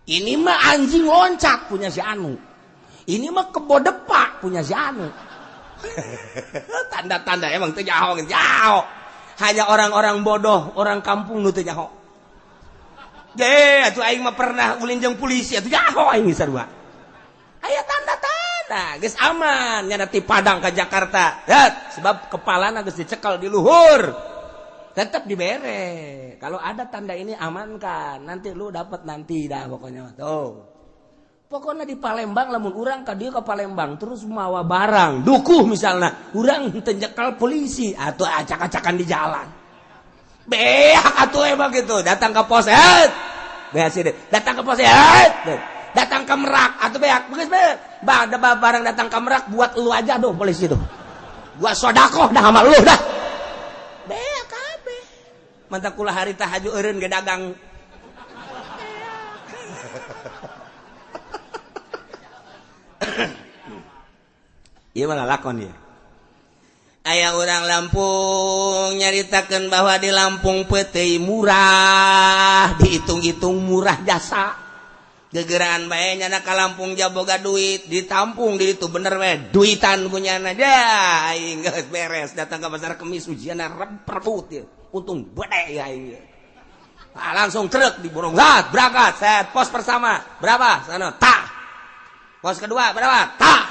Ini mah anjing loncat punya si anu. Ini mah kebo depak punya si anu. Tanda-tanda emang teu nyaho, nyaho. Hanya orang-orang bodoh, orang kampung nu teu nyaho. Ge, atuh aing mah pernah ulin jeung polisi, atuh nyaho aing sarua. Aya tanda-tanda, geus aman nya ti Padang ka Jakarta. Dat, sebab kepalana geus dicekel di luhur. Tetap dibere. Kalau ada tanda ini amankan, nanti lu dapat nanti dah pokoknya. Tuh. Pokoknya di Palembang lamun urang ka dieu ka Palembang terus mawa barang, dukuh misalnya, urang teu nyekal polisi atau acak-acakan di jalan. Beak atuh emang gitu, datang ke pos, beak sih deh. Datang ke pos, datang ke Merak atau beak, geus beak. Ada barang datang ke Merak buat lu aja tuh polisi tuh. Gua sodakoh dah sama lu dah. Beak kabeh. Mantap kula harita haju eureun ge dagang. Ieu mah lalakon ieu. Aya urang Lampung nyaritakeun bahwa di Lampung peuteuy murah, dihitung-hitung murah jasa. Gegeraan bae nyana ka Lampung jaboga duit, ditampung di ditu bener we duitan ku nyana. Dah aing geus beres datang ke pasar Kemis ujianna rebut ieu. Untung gede ya aing. Nah, langsung truk diborong, zat berangkat, set pos pertama berapa? Sana tah. Pos kedua berapa? Tah.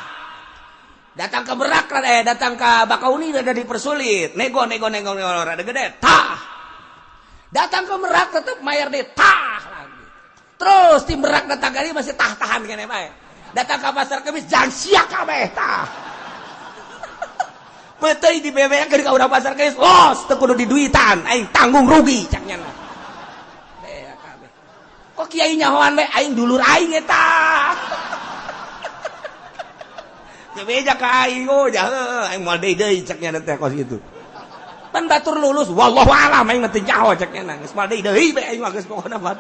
Datang ke Merak, datang ke Bakauni rada dipersulit. Nego nego nego nego rada gede, tah. Datang ke Merak tetep mayar deh, tah lagi. Terus di Merak datang kali masih tah-tahan kene bae. Datang ke pasar Kemis jang sia kabeh tah. Peuteuy di bebean ka urang pasar Kemis, los teu kudu diduitan, aing tanggung rugi cak nyana. Kabeh. Kok kiai nyahoan we aing dulur aing eta. Beja ka aing oh jah aing moal deui deui cak nyana teh kos kitu. Pan batur lulus wallahu alam aing mah teu nyaho cak nyana geus moal deui deui bae aing mah geus pokona mah.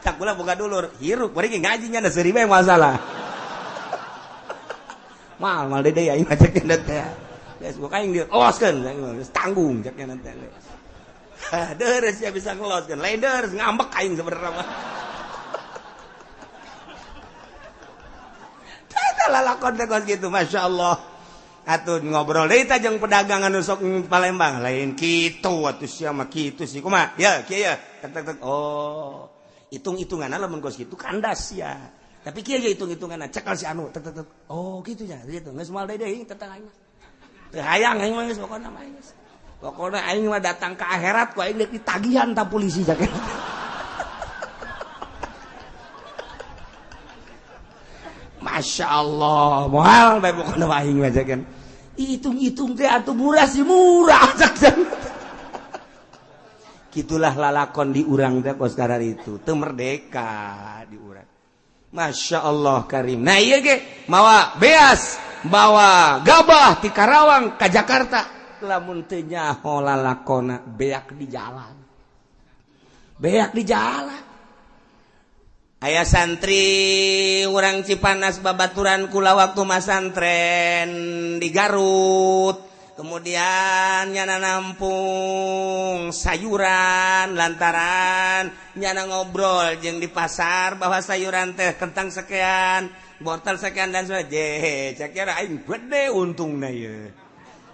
Cak kula boga dulur hirup bari ngaji nya seuri bae masalah. Mal mal deui deui aing mah cak nyana teh. Geus boga aing dioloskeun geus tanggung cak nyana teh. Deres ya bisa ngeloskeun lain deres ngambek aing sebenarnya mah. Lalakon teh kos kitu masyaallah. Atuh ngobrol deui tah jeung pedagang anu sok Palembang lain kitu atuh sia mah kitu sih kumaha ya kieu ya tek tek tek oh hitung-hitunganna lamun kos kitu kandas sia tapi kieu ge hitung-hitunganna cekal si anu tek tek tek oh kitu nya kitu geus moal deui deui tetang aing mah teu hayang aing mah geus pokona mah geus pokona aing mah datang ke akhirat ku aing deuk ditagihan ta polisi jaket. Masya Allah, moal bae pokona aing mah jaken. Hitung-hitung teh atuh murah sih murah cak. Gitulah lalakon di urang teh kos itu teu merdeka di urang. Masya Allah karim. Nah iya ge mawa beas, bawa gabah di Karawang ke Jakarta, lamun teu nyaho lalakona beak di jalan, beak di jalan. Aya santri urang Cipanas, babaturan kula waktu masantren di Garut, kemudian nyana nampung sayuran lantaran nyana ngobrol jeung di pasar bahwa sayuran teh kentang sekian, wortel sekian, dan sebagainya. Cek aing gede untungna ye.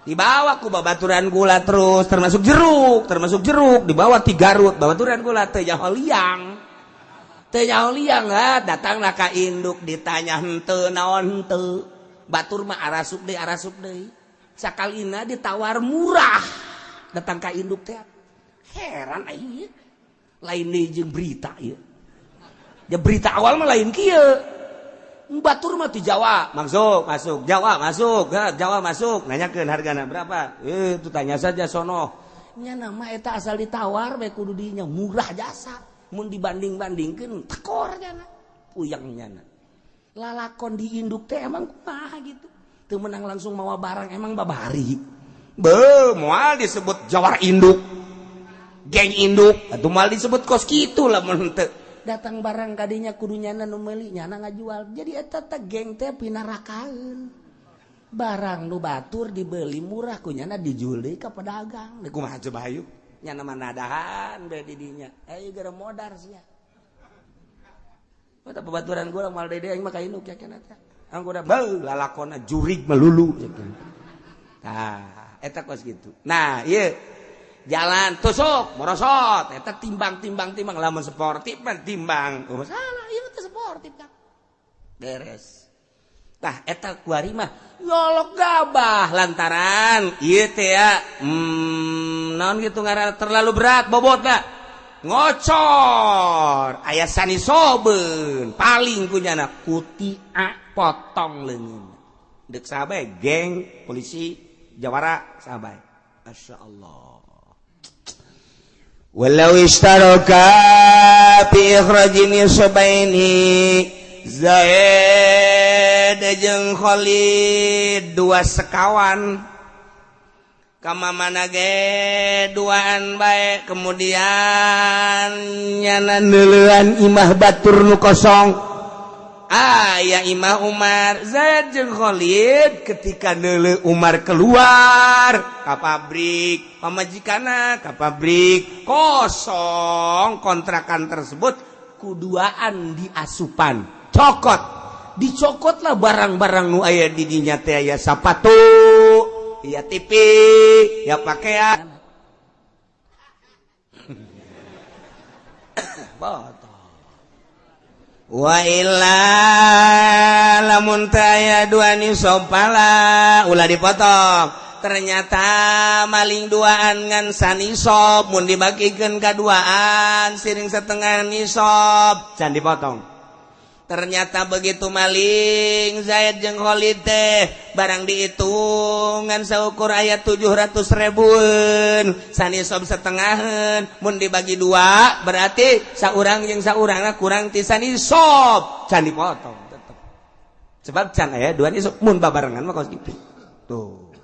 Dibawa ku babaturan gula terus, termasuk jeruk, termasuk jeruk dibawa ti Garut. Babaturan gula teh nyaho liang, teu nyaho liang. Ah, datanglah ka induk, ditanya henteu naon henteu, batur mah arasup deui, arasup deui. Sakalina ditawar murah, datang ka induk teh heran aing, lain deui jeung berita ieu ya. Berita awal mah lain kieu. Batur mah di Jawa masuk, masuk Jawa, masuk Jawa, masuk, nanyakeun hargana berapa. Eh, itu tanya saja sono. Nya nama eta asal ditawar bae kudu dinya murah jasa. Mun dibanding-bandingkeun tekor jana puyang nyana. Lalakon di induk teh emang kumaha gitu, teu menang langsung mawa barang emang babari be moal disebut jawar induk, geng induk atuh, moal disebut kos kitu lah. Mun teu datang barang kadinya kudu nyana nu meuli, nyana ngajual. Jadi eta teh geng teh pinarakaeun barang nu batur dibeli murah, ku nyana dijual deui ka pedagang. Kumaha coba hayu nyana mah nadahan bae di dinya, ayo gara modar sia. Mata babaturan gua moal dede aing mah ka induk yakin eta. Anggo beuh lalakona jurig melulu. Tah, eta kos kitu. Nah, ieu jalan tusuk morosot eta timbang, timbang, timbang. Lamun sportif mah timbang. Oh, salah ieu teh sportif kan. Beres. Tah, eta kuari mah nyolok gabah lantaran ieu teh ya, naon gitu ngaranna, terlalu berat bobotna, ngocor aya sanisobeun, paling kunyana kutia potong leungeun dek sahabat geng polisi jawara sahabat. Masya Allah. Walau istaraka fi ikhrajin nisbaini, Zaid jeung Khalid dua sekawan kama mana ge duaan baik, kemudian nyana neuleuan imah batur nu kosong, aya imah Umar. Zaid jeung Khalid ketika neuleu Umar keluar ka pabrik, pamajikanna ka pabrik, kosong kontrakan tersebut, kuduaan diasupan cokot, dicokotlah barang-barang nu aya di dinya teh, aya sapatu ya, TV ya, pakaian. Botol. Wa illa lamun teu aya dua nisab fala, ulah dipotong. Ternyata maling duaan ngan sanisob, mun dibagikeun ka duaan siring setengah nisob, can dipotong. Ternyata begitu maling Zaid jeung Khalid teh barang dihitung ngan saukur aya 700 ribuan, sanisob setengahan, mun dibagi dua berarti saurang jeung saurangna kurang ti sanisob, can dipotong tetep sebab can aya dua nisob. Mun babarengan mah kos kitu tuh.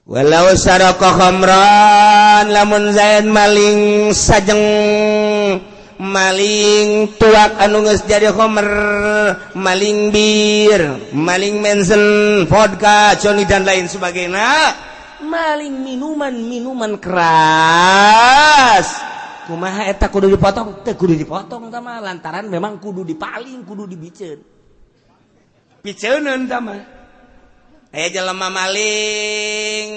Walau saraka khamran, lamun Zaid maling sajeng maling tuak anu geus jadi khomer, maling bir, maling mensen, vodka, Johnny, dan lain sebagainya, maling minuman-minuman keras, kumaha eta, kudu dipotong teu? Kudu dipotong tama lantaran memang kudu dipaling, kudu dibiceun piceuneun tama. Aya jelema maling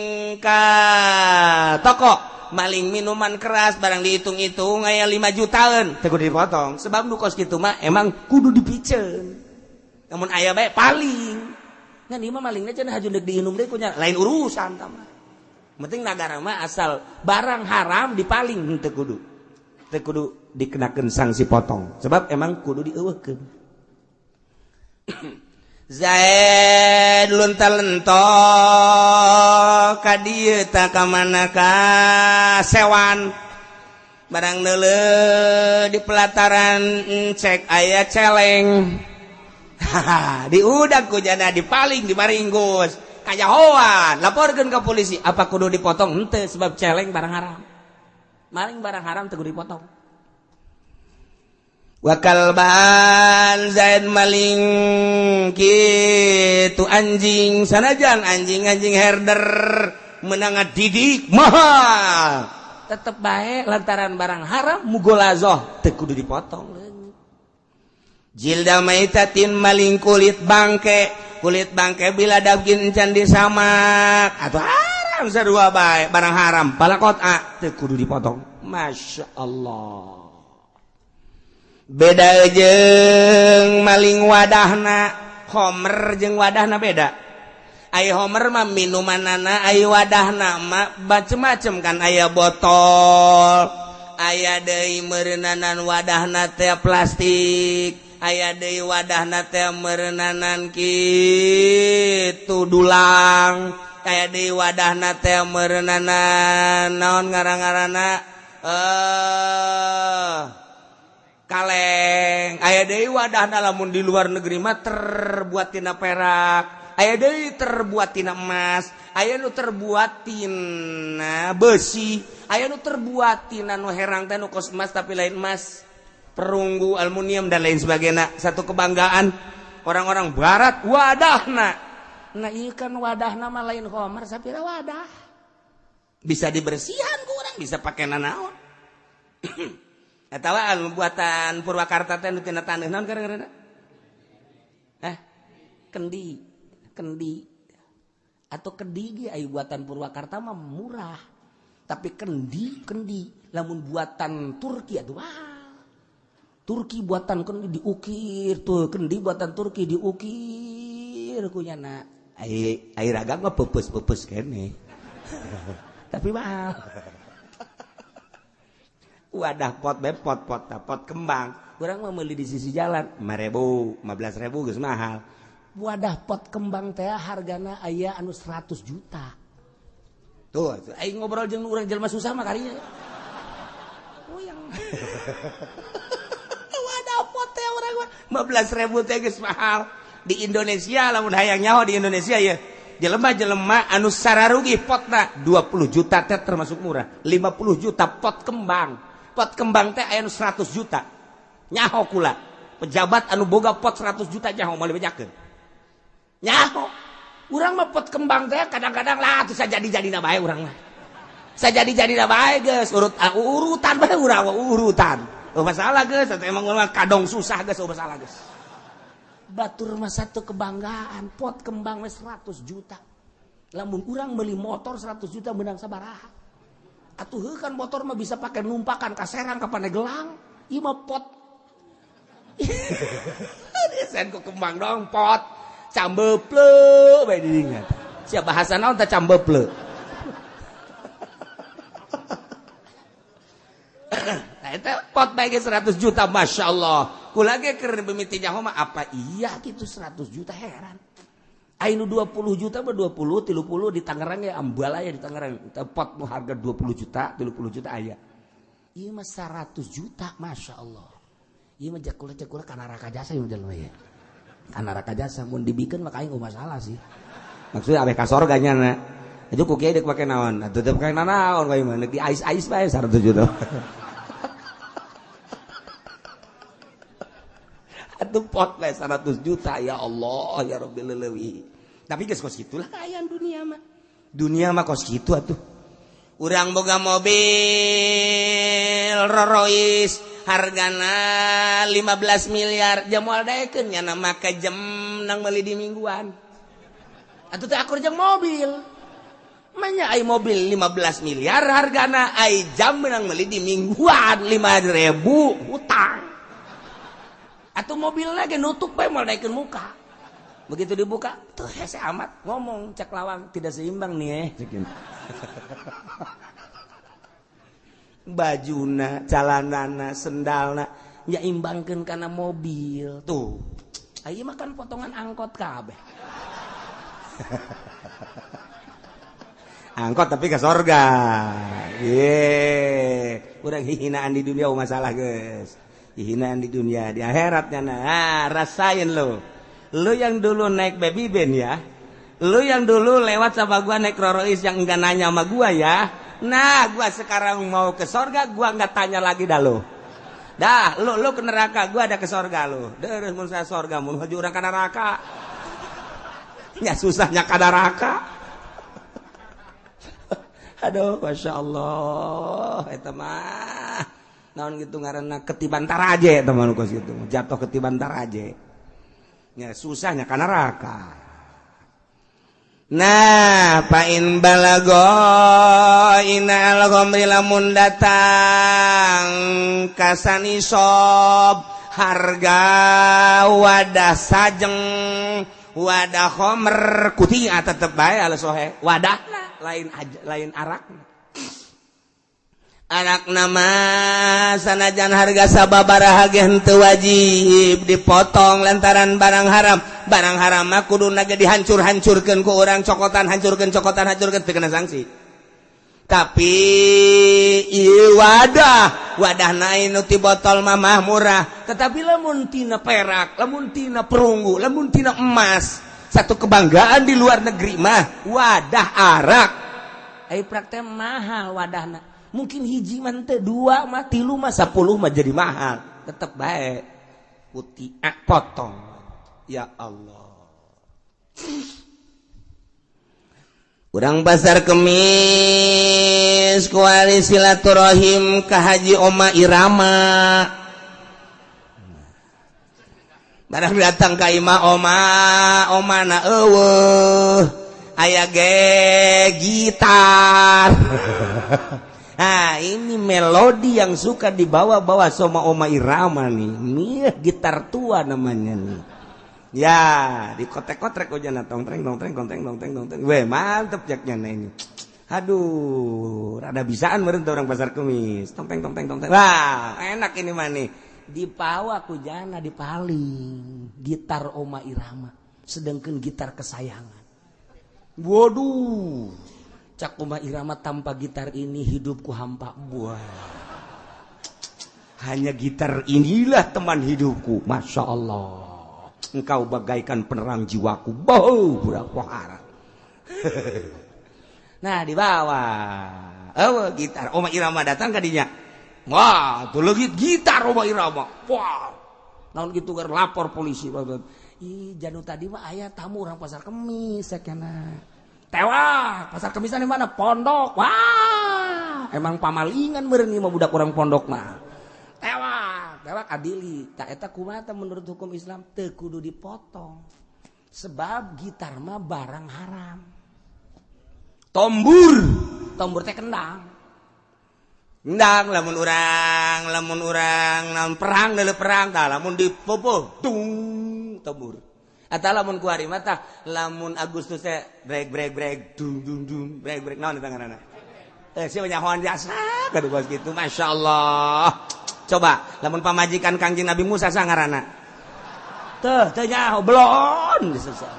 ka toko, maling minuman keras, barang dihitung-hitung aya 5 jutaan, teu kudu dipotong sebab nu kos kitu mah emang kudu dipiceun. Namun aya bae paling ngan ieu mah malingna cenah haju deuk diinum deui kunya, lain urusan tah mah. Penting nagara mah asal barang haram dipaling teu kudu dikenakeun sanksi potong sebab emang kudu dieuweuhkeun. Zaid lunta-lento ka dieu ta ka mana ka sewan barang neuleuh di pelataran cek aya celeng. Haha, diudag ku jana dipaling dimaringgus kajahoan, laporkeun ka polisi. Apa kudu dipotong? Henteu, sebab celeng barang haram. Maling barang haram teu kudu dipotong. Wakalban zaid maling kitu anjing sanajan anjing-anjing herder menang didik mahal tetep bae lantaran barang haram mugolazoh teu kudu dipotong. Jilda maitatin maling kulit bangke, kulit bangke bila daging encan disamak atau haram sarua bae barang haram palakota teu kudu dipotong. Masya Allah. Beda jeung maling wadahna, homer jeung wadahna beda. Ai homer mah minumanana, ai wadahna mah macem-macem kan, aya botol, aya deui meureunnanan wadahna teh plastik, aya deui wadahna teh meureunnanan kitu dulang, aya deui wadahna teh meureunnanan naon ngaran-ngaranna kaleng, aya deui wadahna lamun di luar negeri mah terbuat tina perak, aya deui terbuat tina emas, aya nu terbuat tina besi, aya nu terbuat tina nu herang teh nu kos emas tapi lain emas, perunggu, aluminium dan lain sebagainya. Satu kebanggaan orang-orang barat wadahna. Nah ieu kan wadahna mah lain khamar sapira wadah. Bisa dibersihan ku urang, bisa pake nanaon. Atawa anu buatan Purwakarta teh nu tina taneuh naon gara-gara? Kendi, kendi atau kendi ge aya buatan Purwakarta mah murah. Tapi kendi, kendi lamun buatan Turki atuh wah. Turki buatan kendi diukir tuh, kendi buatan Turki diukir ku nyana. Ai ai ragang mah peupeus-peupeus keneh. Tapi mahal. Wadah pot be pot pot pot kembang. Urang mah meuli di sisi jalan 5.000, 15.000 geus mahal. Wadah pot kembang teh hargana aya anu 100 juta. Tuh, aing ngobrol jeung urang jelema susah mah karinya. Uyang. Wadah pot teh urang mah 15.000 teh geus mahal. Di Indonesia lamun hayang nyaho di Indonesia ya. Jelema-jelema anu sararugi potna 20 juta teh termasuk murah. 50 juta pot kembang. Pot kembang teh aya nu 100 juta. Nyaho kula. Pejabat anu boga pot 100 juta nyaho moal dibejakeun. Nyaho. Urang mah pot kembang teh kadang-kadang lah atuh sajadi-jadina bae urang mah. Sajadi-jadina bae geus urut urutan bae urang mah urutan. Oh masalah geus atuh emang urang kadong susah geus oh masalah geus. Batur mah satu kebanggaan pot kembang we 100 juta. Lamun urang meuli motor 100 juta menang sabaraha. Atuh heuh kan motor mah bisa pakai numpakan ka Serang ka Pandeglang. Ieu mah pot. Sen ku kembang dong pot. Cambeple bae diingat. Sia bahasa naon teh cambeple. Nah eta pot bae 100 juta masyaallah. Kula ge keur mimiti nyaho mah apa iya kitu 100 juta heran. Ai nu 20 juta mah 20, 30 di Tangerang ya ambal aya di Tangerang. Pot nu harga 20 juta, 30 juta aya. Ieu mah 100 juta masyaallah. Ieu mah cekula-cekula kana neraka jasa ieu jelema ya. Kana neraka jasa mun dibikeun mah aing masalah sih. Maksudnya abeh ka sorga nya na. Aju ku kiai deuk pake naon? Atuh teu pake naon ka ieu mah deuk di ais-ais bae 100 juta. Atuh pot bae 100 juta ya Allah ya Rabbil leuwih. Tapi geus kos kitulah kaayaan dunia mah. Dunia mah kos kitu atuh. Urang boga mobil Rolls Royce hargana 15 miliar jam moal daekeun nya make jam nang meuli di mingguan. Atuh teh akur jeung mobil. Manya ai mobil 15 miliar hargana ai jam menang meuli di mingguan 5.000 hutang. Atau mobil lagi nutup bae moal daekeun muka. Begitu dibuka tuh hese amat ngomong cek lawang tidak seimbang nih Bajuna, calanana, sendalna nya imbangkeun kana mobil tuh. Ayeuna mah kan potongan angkot kabeh. Angkot tapi ke sorga. Ye, urang hinaan di dunia masalah geus. Hinaan di dunia, di akhiratnya nah, rasain lo. Lo yang dulu naik baby band ya. Lo yang dulu lewat sama gua naik Rolls yang enggak nanya sama gua ya. Nah, gua sekarang mau ke sorga, gua enggak tanya lagi dah lo. Dah, lo ke neraka, gua ada ke sorga lo. Terus mun saya sorga, mun haju urang ka neraka. Ya susahnya ka neraka. Aduh, Masya Allah, eta mah naon gitu ngaranna ketiban taraje eta mah nu kos kitu, jatuh ketiban taraje. Ya susahnya ka neraka. Nah, pain balago inal khamri lamun datang kasanisob harga wadah sajeng wadah khomer kutia tetep bae ala sohe wadah lain lain arak arak nama sanajan harga sababaraha ge henteu wajib dipotong lantaran barang haram mah kuduna ge dihancur-hancurkeun ku urang cokotan hancurkeun teu kena sanksi. Tapi ieu wadah wadahna nu ti botol mah murah, tetapi lamun tina perak, lamun tina perunggu, lamun tina emas, satu kebanggaan di luar negeri mah wadah arak. Ai praktek mahal wadahna. Mungkin hiji mah teu, dua mah, tilu mah, 10 mah jadi mahal. Tetep bae putih potong. Ya Allah. Urang pasar Kemis kuari silaturahim ka Haji Oma Irama. Barang datang ka imah Oma, Oma na eueuh. Aya ge gitar. Nah, ini melodi yang suka dibawa-bawa sama Oma Irama nih. Ini gitar tua namanya nih. Ya, dikotek-kotrek aja nah tong treng tong treng tong treng tong treng tong treng. Weh, mantep jaknya nah ini. Aduh, rada bisaan meureun orang pasar Kemis. Tong treng tong treng tong treng. Wah, enak ini mah nih. Dipawa ku jana dipaling gitar Oma Irama, sedangkan gitar kesayangan. Waduh. Cak Oma Irama tanpa gitar ini hidupku hampa. Buah. Hanya gitar inilah teman hidupku. Masya Allah. Engkau bagaikan penerang jiwaku. Bau budak pohara. Nah di bawah. Oh gitar Oma Irama datang kadinya. Wah, tuh legit gitar Oma Irama. Wah. Naon gitu gar lapor polisi. Ih, janu tadi mah aya tamu orang pasar Kemis sakena. Tewak, pasar Kemisan di mana? Pondok. Wah, emang pamalingan meureun ieu mah budak orang pondok mah. Tewak, tewak adili. Tak eta kumaha menurut hukum Islam teu kudu dipotong. Sebab gitar mah barang haram. Tombur, tombur teh kendang. Kendang lamun urang naon perang deuleu perang tah lamun dipopo dung tombur. Atau lamun kuari mata lamun Agustus teh brek brek brek dung dung dung brek brek naon eta ngaranna sia nyahoan jasa kudu bos kitu masyaallah. Coba lamun pamajikan Kangjeng Nabi Musa sa ngaranna teu teu nyaho belon susah.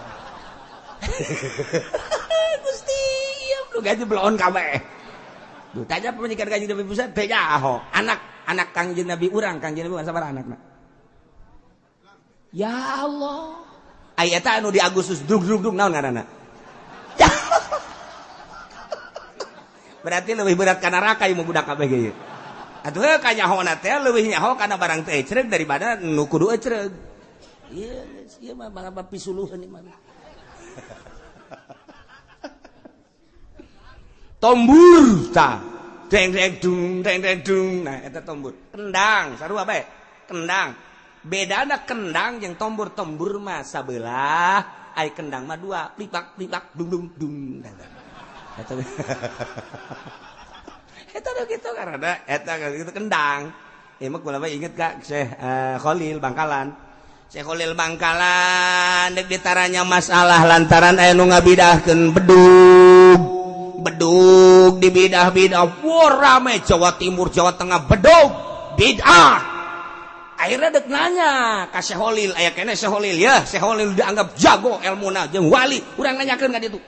Gusti ieu nu gaji belon kabeh. Duh tanya pamajikan Kangjeng Nabi Musa teu nyaho anak Kangjeng Nabi urang Kangjeng Nabi sabaraha anakna ya Allah. Ai eta anu di Agustus drug drug drug naon ngaranna? Berarti leuwih berat ka neraka ieu budak kabeh ge ieu. Atuh heuh kanyahona teh leuwih nyaho kana barang teh ecreug daripada nu kudu ecreug. Ieu ieu mah barang pisuluheun ieu mah. Tombur tah. Deng deng dung deng deng dung. Nah eta tombur. Kendang sarua bae. Kendang. Bedana kendang yang tombur, tombur mah sabelah, ai kendang mah dua, plipak plipak dung dung dung. Eta eta gitu karena eta gitu kendang. Ieu mah kula inget Kak Syekh Khalil Bangkalan. Syekh Khalil Bangkalan deuk ditaranya masalah lantaran aya nu ngabidahkeun bedug. Bedug dibidah-bidah, wah rame Jawa Timur, Jawa Tengah bedug bid'ah. Akhirnya dek nanya ka Syekh Holil, aya keneh Syekh Holil ya, Syekh Holil dianggap jago elmuna jeung wali. Urang nanyakeun ka ditu.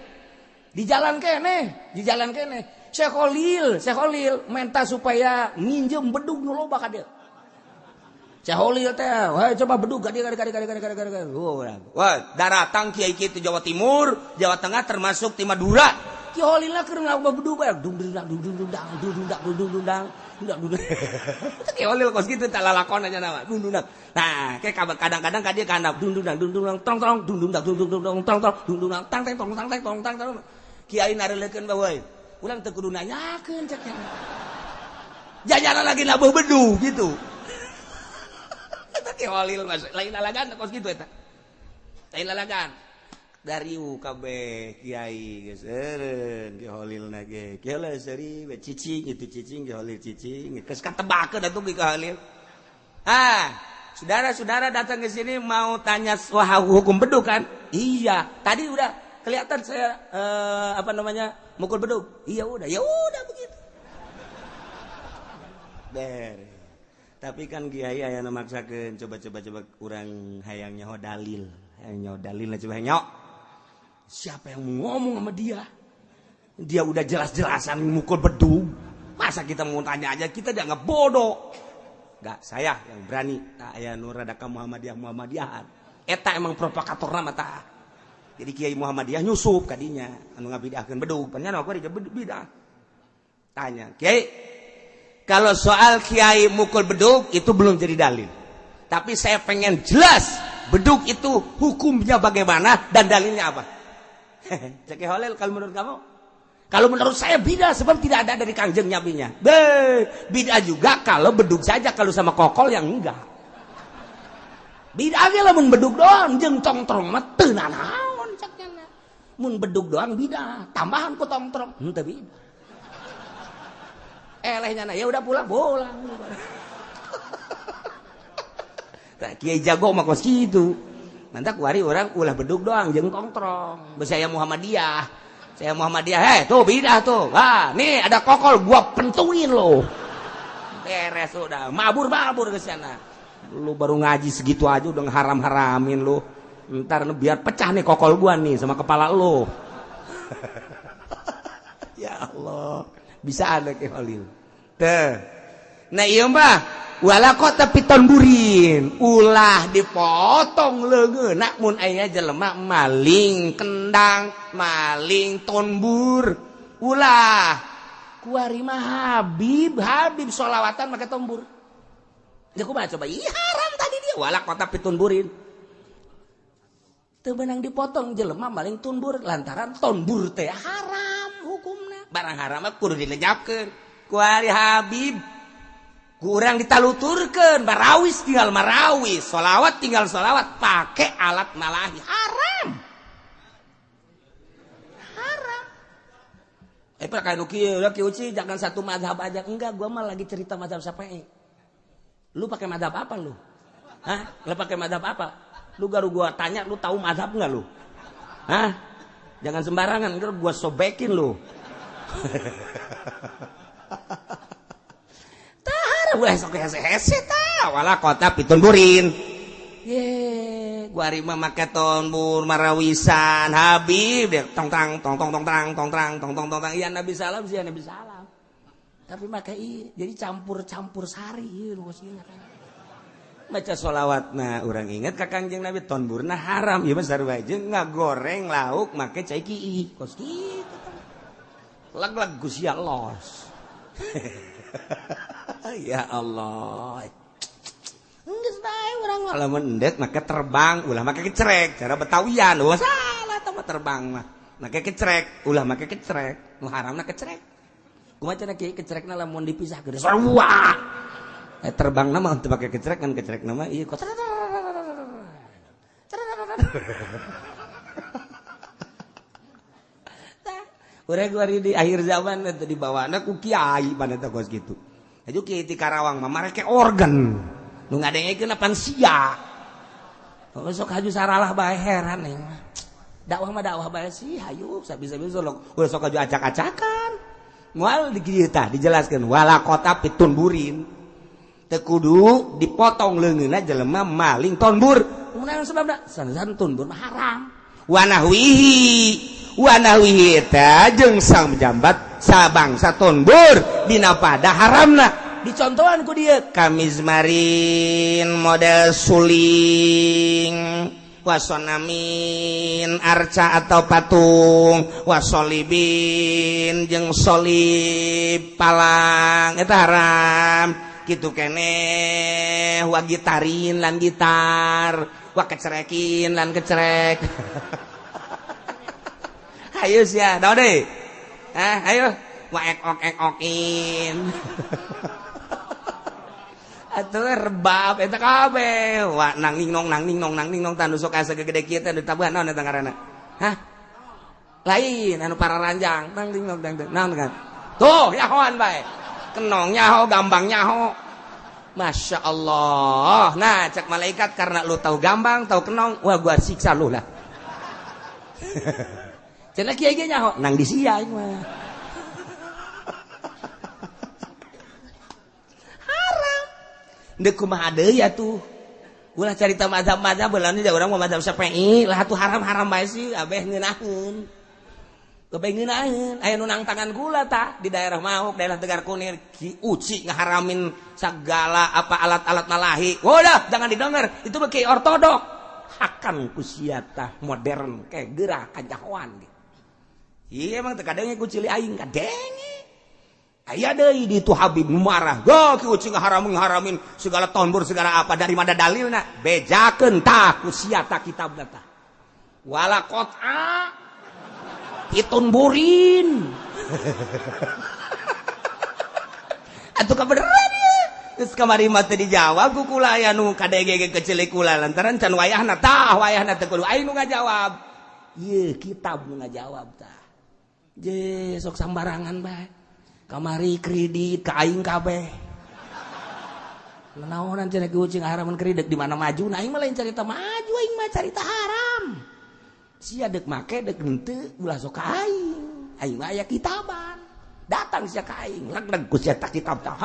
Di jalan keneh, di jalan keneh. Syekh Holil minta supaya nginjem bedug nu loba ka dieu. Syekh Holil teh, "Wah, coba bedug ka dieu ka dieu ka dieu ka dieu." Wah, daratang kiai kieu ti Jawa Timur, Jawa Tengah termasuk ti Madura. Ki Holilna keur ngalakukan bedug bae, dung dung dang dung dung dang dung dung dang dung dung dang dung dung. Itu Ki Holil kos kitu tak lalakon aja nama dung dung dang. Nah, kayak kadang-kadang ka dieu ka handap dung dung dang dung dung dang tong tong dung dung dang dung dung dang tong tong dung dung dang tang tang tong tang tang tong tang tong. Kiai nareulekeun bae we. Urang teu kudu nanyakeun cek nya. Jajaran lagi nabuh bedug gitu. Eta Ki Holil mas lain lalagan kos kitu eta. Lain lalagan. Dari kabeh kiai geus eureun Ki Holilna ge. Ki Holil seuri we cicing itu cicing Ki Holil cicing. Geus katebakeun atuh Ki Holil. Ah, saudara-saudara datang ke sini mau tanya wah hukum bedug kan? Iya, tadi udah kelihatan saya apa namanya? Mukul bedug. Iya udah, ya udah begitu. Beres. Tapi kan kiai aya nu maksakeun coba-coba coba urang hayang nyaho dalil. Hayang nyaho dalil coba nyaho. Siapa yang mau ngomong sama dia? Dia udah jelas-jelasan mukul bedug. Masa kita mau tanya aja kita dianggap bodoh. Gak, saya yang berani. Tak aya nu rada ka Muhammadiyah Muhammadiyahan. Eta emang provokator mah tah. Jadi Kiai Muhammadiyah nyusup kadinya anu ngabidahkeun bedug. Pan aku di bidah. Tanya, "Kiai, kalau soal kiai mukul bedug itu belum jadi dalil. Tapi saya pengen jelas bedug itu hukumnya bagaimana dan dalilnya apa?" Cek Holil, kalau menurut kamu? Kalau menurut saya beda sebab tidak ada dari Kangjeng Nabinya. Beda juga kalau bedug saja, kalau sama kokol yang enggak. Beda ge lamun bedug doang jeung tongtrong mah teu nanaon cek nya. Mun bedug doang beda, tambahan ku tongtrong henteu beda. Elehnya ya udah pulang pulang. Tah kiai jago mah kos kitu. Mantap kuari orang ulah bedug doang jeung tongtrong. Saya Muhammadiyah. Saya Muhammadiyah, heh tuh bidah tuh. Wah, nih ada kokol gua pentungin lo. Beres udah, mabur-mabur ke sana. Lu baru ngaji segitu aja udah ngeharam-haramin lu. Ntar lu biar pecah nih kokol gua nih sama kepala lu. Ya Allah, bisa ada Ki Holil. Teh. Nah iya mbah, wala kok tapi tonburin, ulah dipotong leungeunna mun aya jelema maling kendang, maling tonbur, ulah. Kuari mah Habib, Habib sholawatan make tombur. Ya kumaha coba? Ih haram tadi dia wala kok tapi tonburin. Teu meunang dipotong jelema maling tonbur lantaran tonbur teh haram hukumna. Barang haram mah kudu dilenyapkeun. Kuari Habib kurang ditaluturkeun, marawis tinggal marawis, sholawat tinggal sholawat, pakai alat malahi haram. Haram. Pak kayak nu kieu, udah Ki Uci jangan satu mazhab aja. Enggak, gua mah lagi cerita mazhab Syafi'i. Lu pakai mazhab apa lu? Hah? Lu pakai mazhab apa? Lu garu gua tanya, lu tahu mazhab enggak lu? Hah? Jangan sembarangan, ntar gua sobekin lu. Ulah sok hese-hese tah wala kota pitun burin. Ye, gua ari mah make tonbur marawisan Habib deh tong tang tong tong tong tang tong tang tong tong tong tang. Iya Nabi salam sih Nabi salam. Tapi make ieu jadi campur-campur sari ieu nu kos kan. Baca sholawatna urang inget ka Kangjeng Nabi tonburna haram ieu mah sarua jeung ngagoreng lauk make cai kiih kos kitu. Leg-leg ku sia los. Ya Allah. Geus bae urang mah lamun endek make terbang, ulah make kecerek, cara Betawian. Wah salah tah mah terbang mah. Make kecerek, ulah make kecerek. Nu haramna kecerek. Kumaha cenah kieu kecerekna lamun dipisah gede sarua. Terbangna mah teu make kecerek kan kecerekna mah ieu kok. Tah, urang kuari di akhir zaman teh dibawana ku kiai mana teh kos kitu. Aju kiai ti Karawang mah mareke organ. Nu ngadengekeun pan sia. Sok haju saralah bae heran ya. Dakwah mah dakwah bae sih hayu sabi-sabi sok ulah sok haju acak-acakan. Moal di kieu tah dijelaskeun wala kota pitun burin. Teu kudu dipotong leungeunna jelema maling tonbur. Kunaon sebabna? Sanajan tonbur mah haram. Wanahwihi wanahwihi eta jeung sang jambat sabangsa tonbur dina pada haramna. Dicontohan ku dieu kamizmarin model suling wasonamin arca atau patung wasolibin jeung solib palang eta haram kitu keneh wa gitarin lan gitar wa kecerekin lan kecerek. Ayo sia daun deui ah ayo wa ek ok ek okin atuh rebab eta kabeh wa nang ning nong nang ning nong nang ning nong tanu sok asa gede kieu teh ditabuhan naon eta ngaranna hah lain anu pararanjang nang ning nong nang naon kan tuh nyahoan bae kenong nyaho gambang nyaho Masya Allah. Nah cek malaikat karena lu tahu gambang tahu kenong wah gua siksa lu lah. Cenah kiai ge nyaho nang di sia aing mah haram. Deuk kumaha deui atuh ulah carita mazhab-mazhab beulana da urang mah mazhab Syafi'i lah atuh haram-haram bae sih abeh ngeunaheun. Kabeh ngeunaheun aya nu nang tangan gula tah di daerah Mauk daerah Tegar Kunir Ki Uci ngaharamin segala apa alat-alat malahi. Udah jangan didengar itu mah ki ortodok. Hakan ku sia tah modern kayak geurah kajahoan. Iya emang teu kadenge ku cili aing kadenge. Aya deui di itu Habib marah. Go ki Uci ngaharamin segala tonbur segala apa dari mana dalilna? Bejakeun tah ku sia tah kitabna tah. Wala qat'a itun burin. Atuh kabeneran ieu. Geus kamari mah teu dijawab ku kula aya nu kadege ge kecil kula lantaran can wayahna tah wayahna teu kudu aing nu ngajawab. Ieu kitab nu ngajawab tah. Je sok sambarangan bae. Kamari kredit ka aing kabeh. Naonan cenah ki Ucing haraman kredit di mana maju? Nah aing mah lain carita maju, aing mah carita haram. Sia deuk make deuk henteu ulah sok ka aing. Aing mah aya kitaban. Datang sia ka aing, leg-leg ku sia tak kitab tah.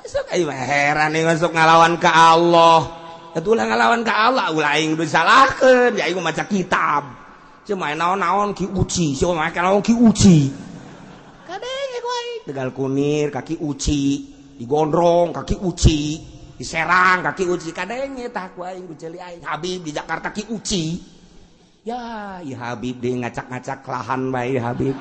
Sok aing mah heran aing sok ngalawan ka Allah. Atuh ulah ngalawan ka Allah, ulah aing disalahkeun, ya aing mah maca kitab. Cuma naon-naon Ki Uci, cuma naon Ki Uci. Kadenge ku aing. Tegal Kunir kaki Uci, digondrong kaki Uci, diserang kaki Uci kadenge tah ku aing ku ceuli aing. Habib di Jakarta Ki Uci. Ya, ya Habib deui ngacak-ngacak lahan bae Habib.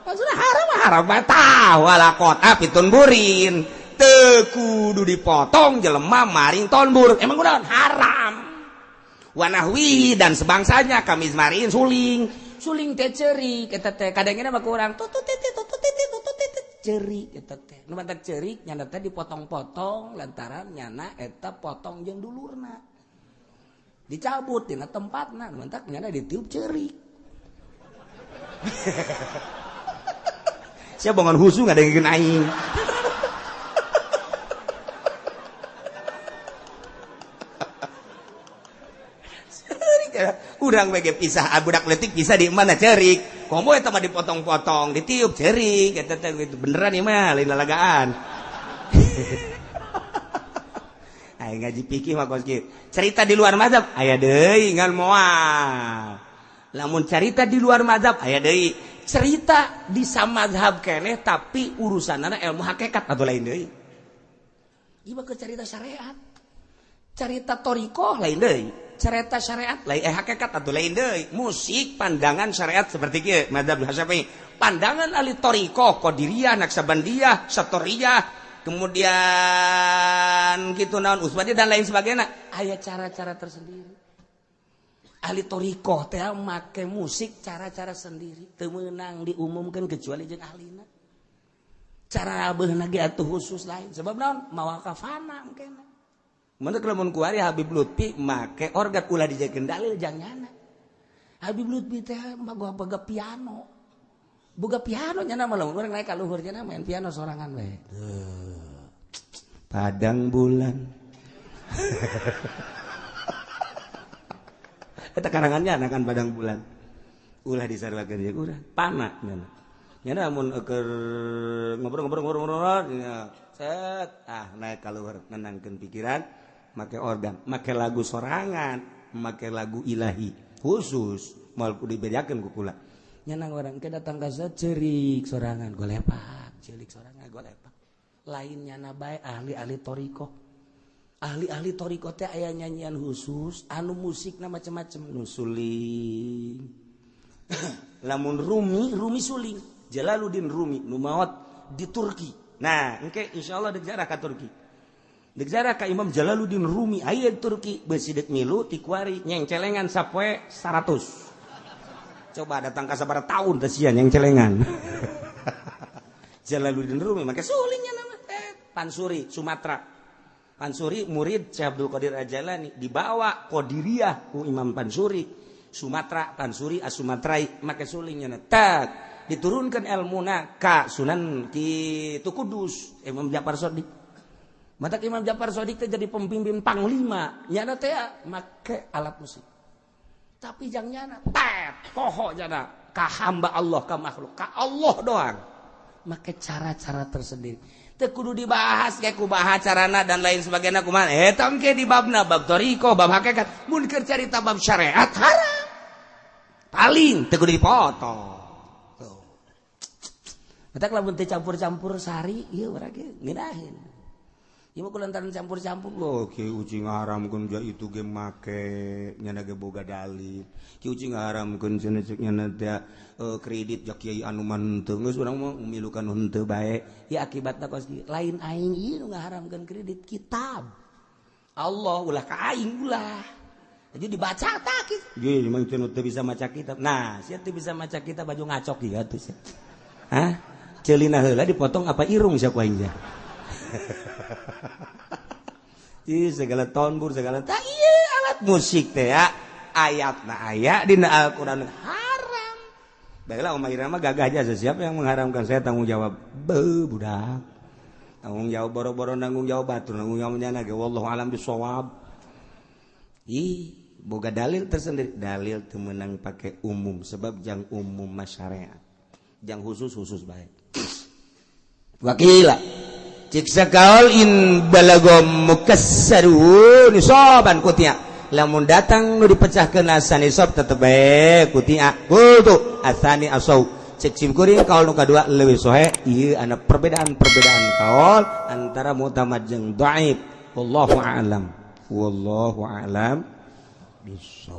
Maksudna haram haram bae tah wala qata pitun burin. Teu kudu dipotong jelema maring tonbur. Emang kunaon haram. Wanahwi dan sebangsanya kamizmarin suling suling teh ceurik eta teh kadangna mah kurang tutut titit tutut titit tutut titit ceurik eta teh nu mantak ceurik nyana teh dipotong-potong lantaran nyana eta potong jeung dulurna dicabut dina tempatna nu mantak nyana ditiup ceurik. Sia bongan husu ngadengkeun aing. Urang bege pisah budak leutik bisa di mana cerik komo eta mah dipotong-potong ditiup cerik eta teh beneran ieu mah lain lalagaan. Aing ngaji fikih mah kos kieu cerita di luar mazhab aya deui ngan moal lamun cerita di luar mazhab aya deui cerita di samazhab keneh tapi urusanana ilmu hakikat atau lain deui ieu mah cerita syariat cerita thariqah lain deui cerita syariat lain hakikat atau lain deui musik pandangan syariat seperti kieu mazhab Syafi'i pandangan ahli thariqah Qadiriyah Naqsyabandiyah Satoriyah kemudian gitu naon Utsmaniyah dan lain sebagainya aya cara-cara tersendiri ahli thariqah teh make musik cara-cara sendiri teu meunang diumumkeun kecuali jeung ahlina cara beunah ge atuh khusus lain sebab naon mawa kafana engkena. Menurut lamun kuari Habib Lutfi make organ ulah dijadikan dalil jang nyana. Habib Lutfi teh boga piano. Boga piano nyana mah lamun urang naik ka luhur nyana main piano sorangan we. Padang bulan. Eta karangannya kan padang bulan. Ulah disaruakeun jeung urang, pana nya. Nya mun keur ngobrol-ngobrol-ngobrol set ah naik kaluhur nenangkeun pikiran, make organ, make lagu sorangan, make lagu ilahi khusus moal kudu dibedakeun ku kula. Nyenang orang ke datang ka cerik sorangan golepak, cerik sorangan golepak. Lain nyana bae ahli-ahli thoriqoh. Ahli-ahli thoriqoh teh aya nyanyian khusus anu musikna macem-macem nu suling. Lamun Rumi, Rumi suling. Jalaluddin Rumi nu maot di Turki. Nah, engke insyaallah dek jarah ka Turki. Dek jarah ka Imam Jalaluddin Rumi aya di Turki beusi dek milu ti kuari nyengcelengan sapoe 100. Coba datang ka sabaraha tahun teh sia nyengcelengan. Jalaluddin Rumi make sulingnya nama Pansuri Sumatera. Pansuri murid Syekh Abdul Qadir Al-Jailani dibawa Qadiriyah ku Imam Pansuri Sumatera, Pansuri As-Sumatrai make sulingnya tak diturunkan ilmuna ka Sunan Kitu Kudus Imam Ja'far Shodiq. Matak Imam Ja'far Shodiq teh jadi pembimbing panglima nyana teh make alat musik. Tapi jang nyana tet poho nyana ka hamba Allah ka makhluk ka Allah doang. Make cara-cara tersendiri. Teu kudu dibahas kayak kumaha carana dan lain sebagainya kumaha. Eta engke di babna bab thoriqoh, bab hakikat. Mun keur carita bab syariat haram. Paling teu kudu dipotong. Tuh. Matak lamun teu campur-campur sari ieu urang ge ngeunaheun. Ieu mah kulantaran campur-campur. Loh, Ki Uci ngaharamkeun ja itu ge make nyana ge boga dalil. Ki Uci ngaharamkeun cenah cek nyana teh kredit ja kiai anu mah henteu geus urang mah milukan henteu bae. Ya akibatna kos kieu. Lain aing ieu nu ngaharamkeun kredit kitab. Allah ulah ka aing ulah. Jadi dibaca tak kitu. Ge mah teu bisa maca kitab. Nah, sia teu bisa maca kitab baju ngacok ieu atuh sia. Hah? Ceulina heula dipotong apa irung sia ku aing sia. Ih, segala tonbur segala tak iya alat musik teh ya ayatna aya dina Al-Qur'an haram. Baiklah Oma Irama gagah aja siapa yang mengharamkan saya tanggung jawab. Be budak. Tanggung jawab boro-boro nanggung jawab batur nanggung jawab nyana ge wallahu alam bisawab. Ih, boga dalil tersendiri. Dalil teu meunang pake umum sebab jang umum masyariat. Jang khusus-khusus bae. Wakila cik sakaol in balagom mukassaru nisaban kutia lamun datang nu dipecahkeun asa nisab tetep bae kutia qultu asani asau cek sim kuring kaul nu kadua leuwih sohe ieu ana perbedaan-perbedaan kaul antara mu'tamad jeung dhaif wallahu a'lam wallahu a'lam bissawab.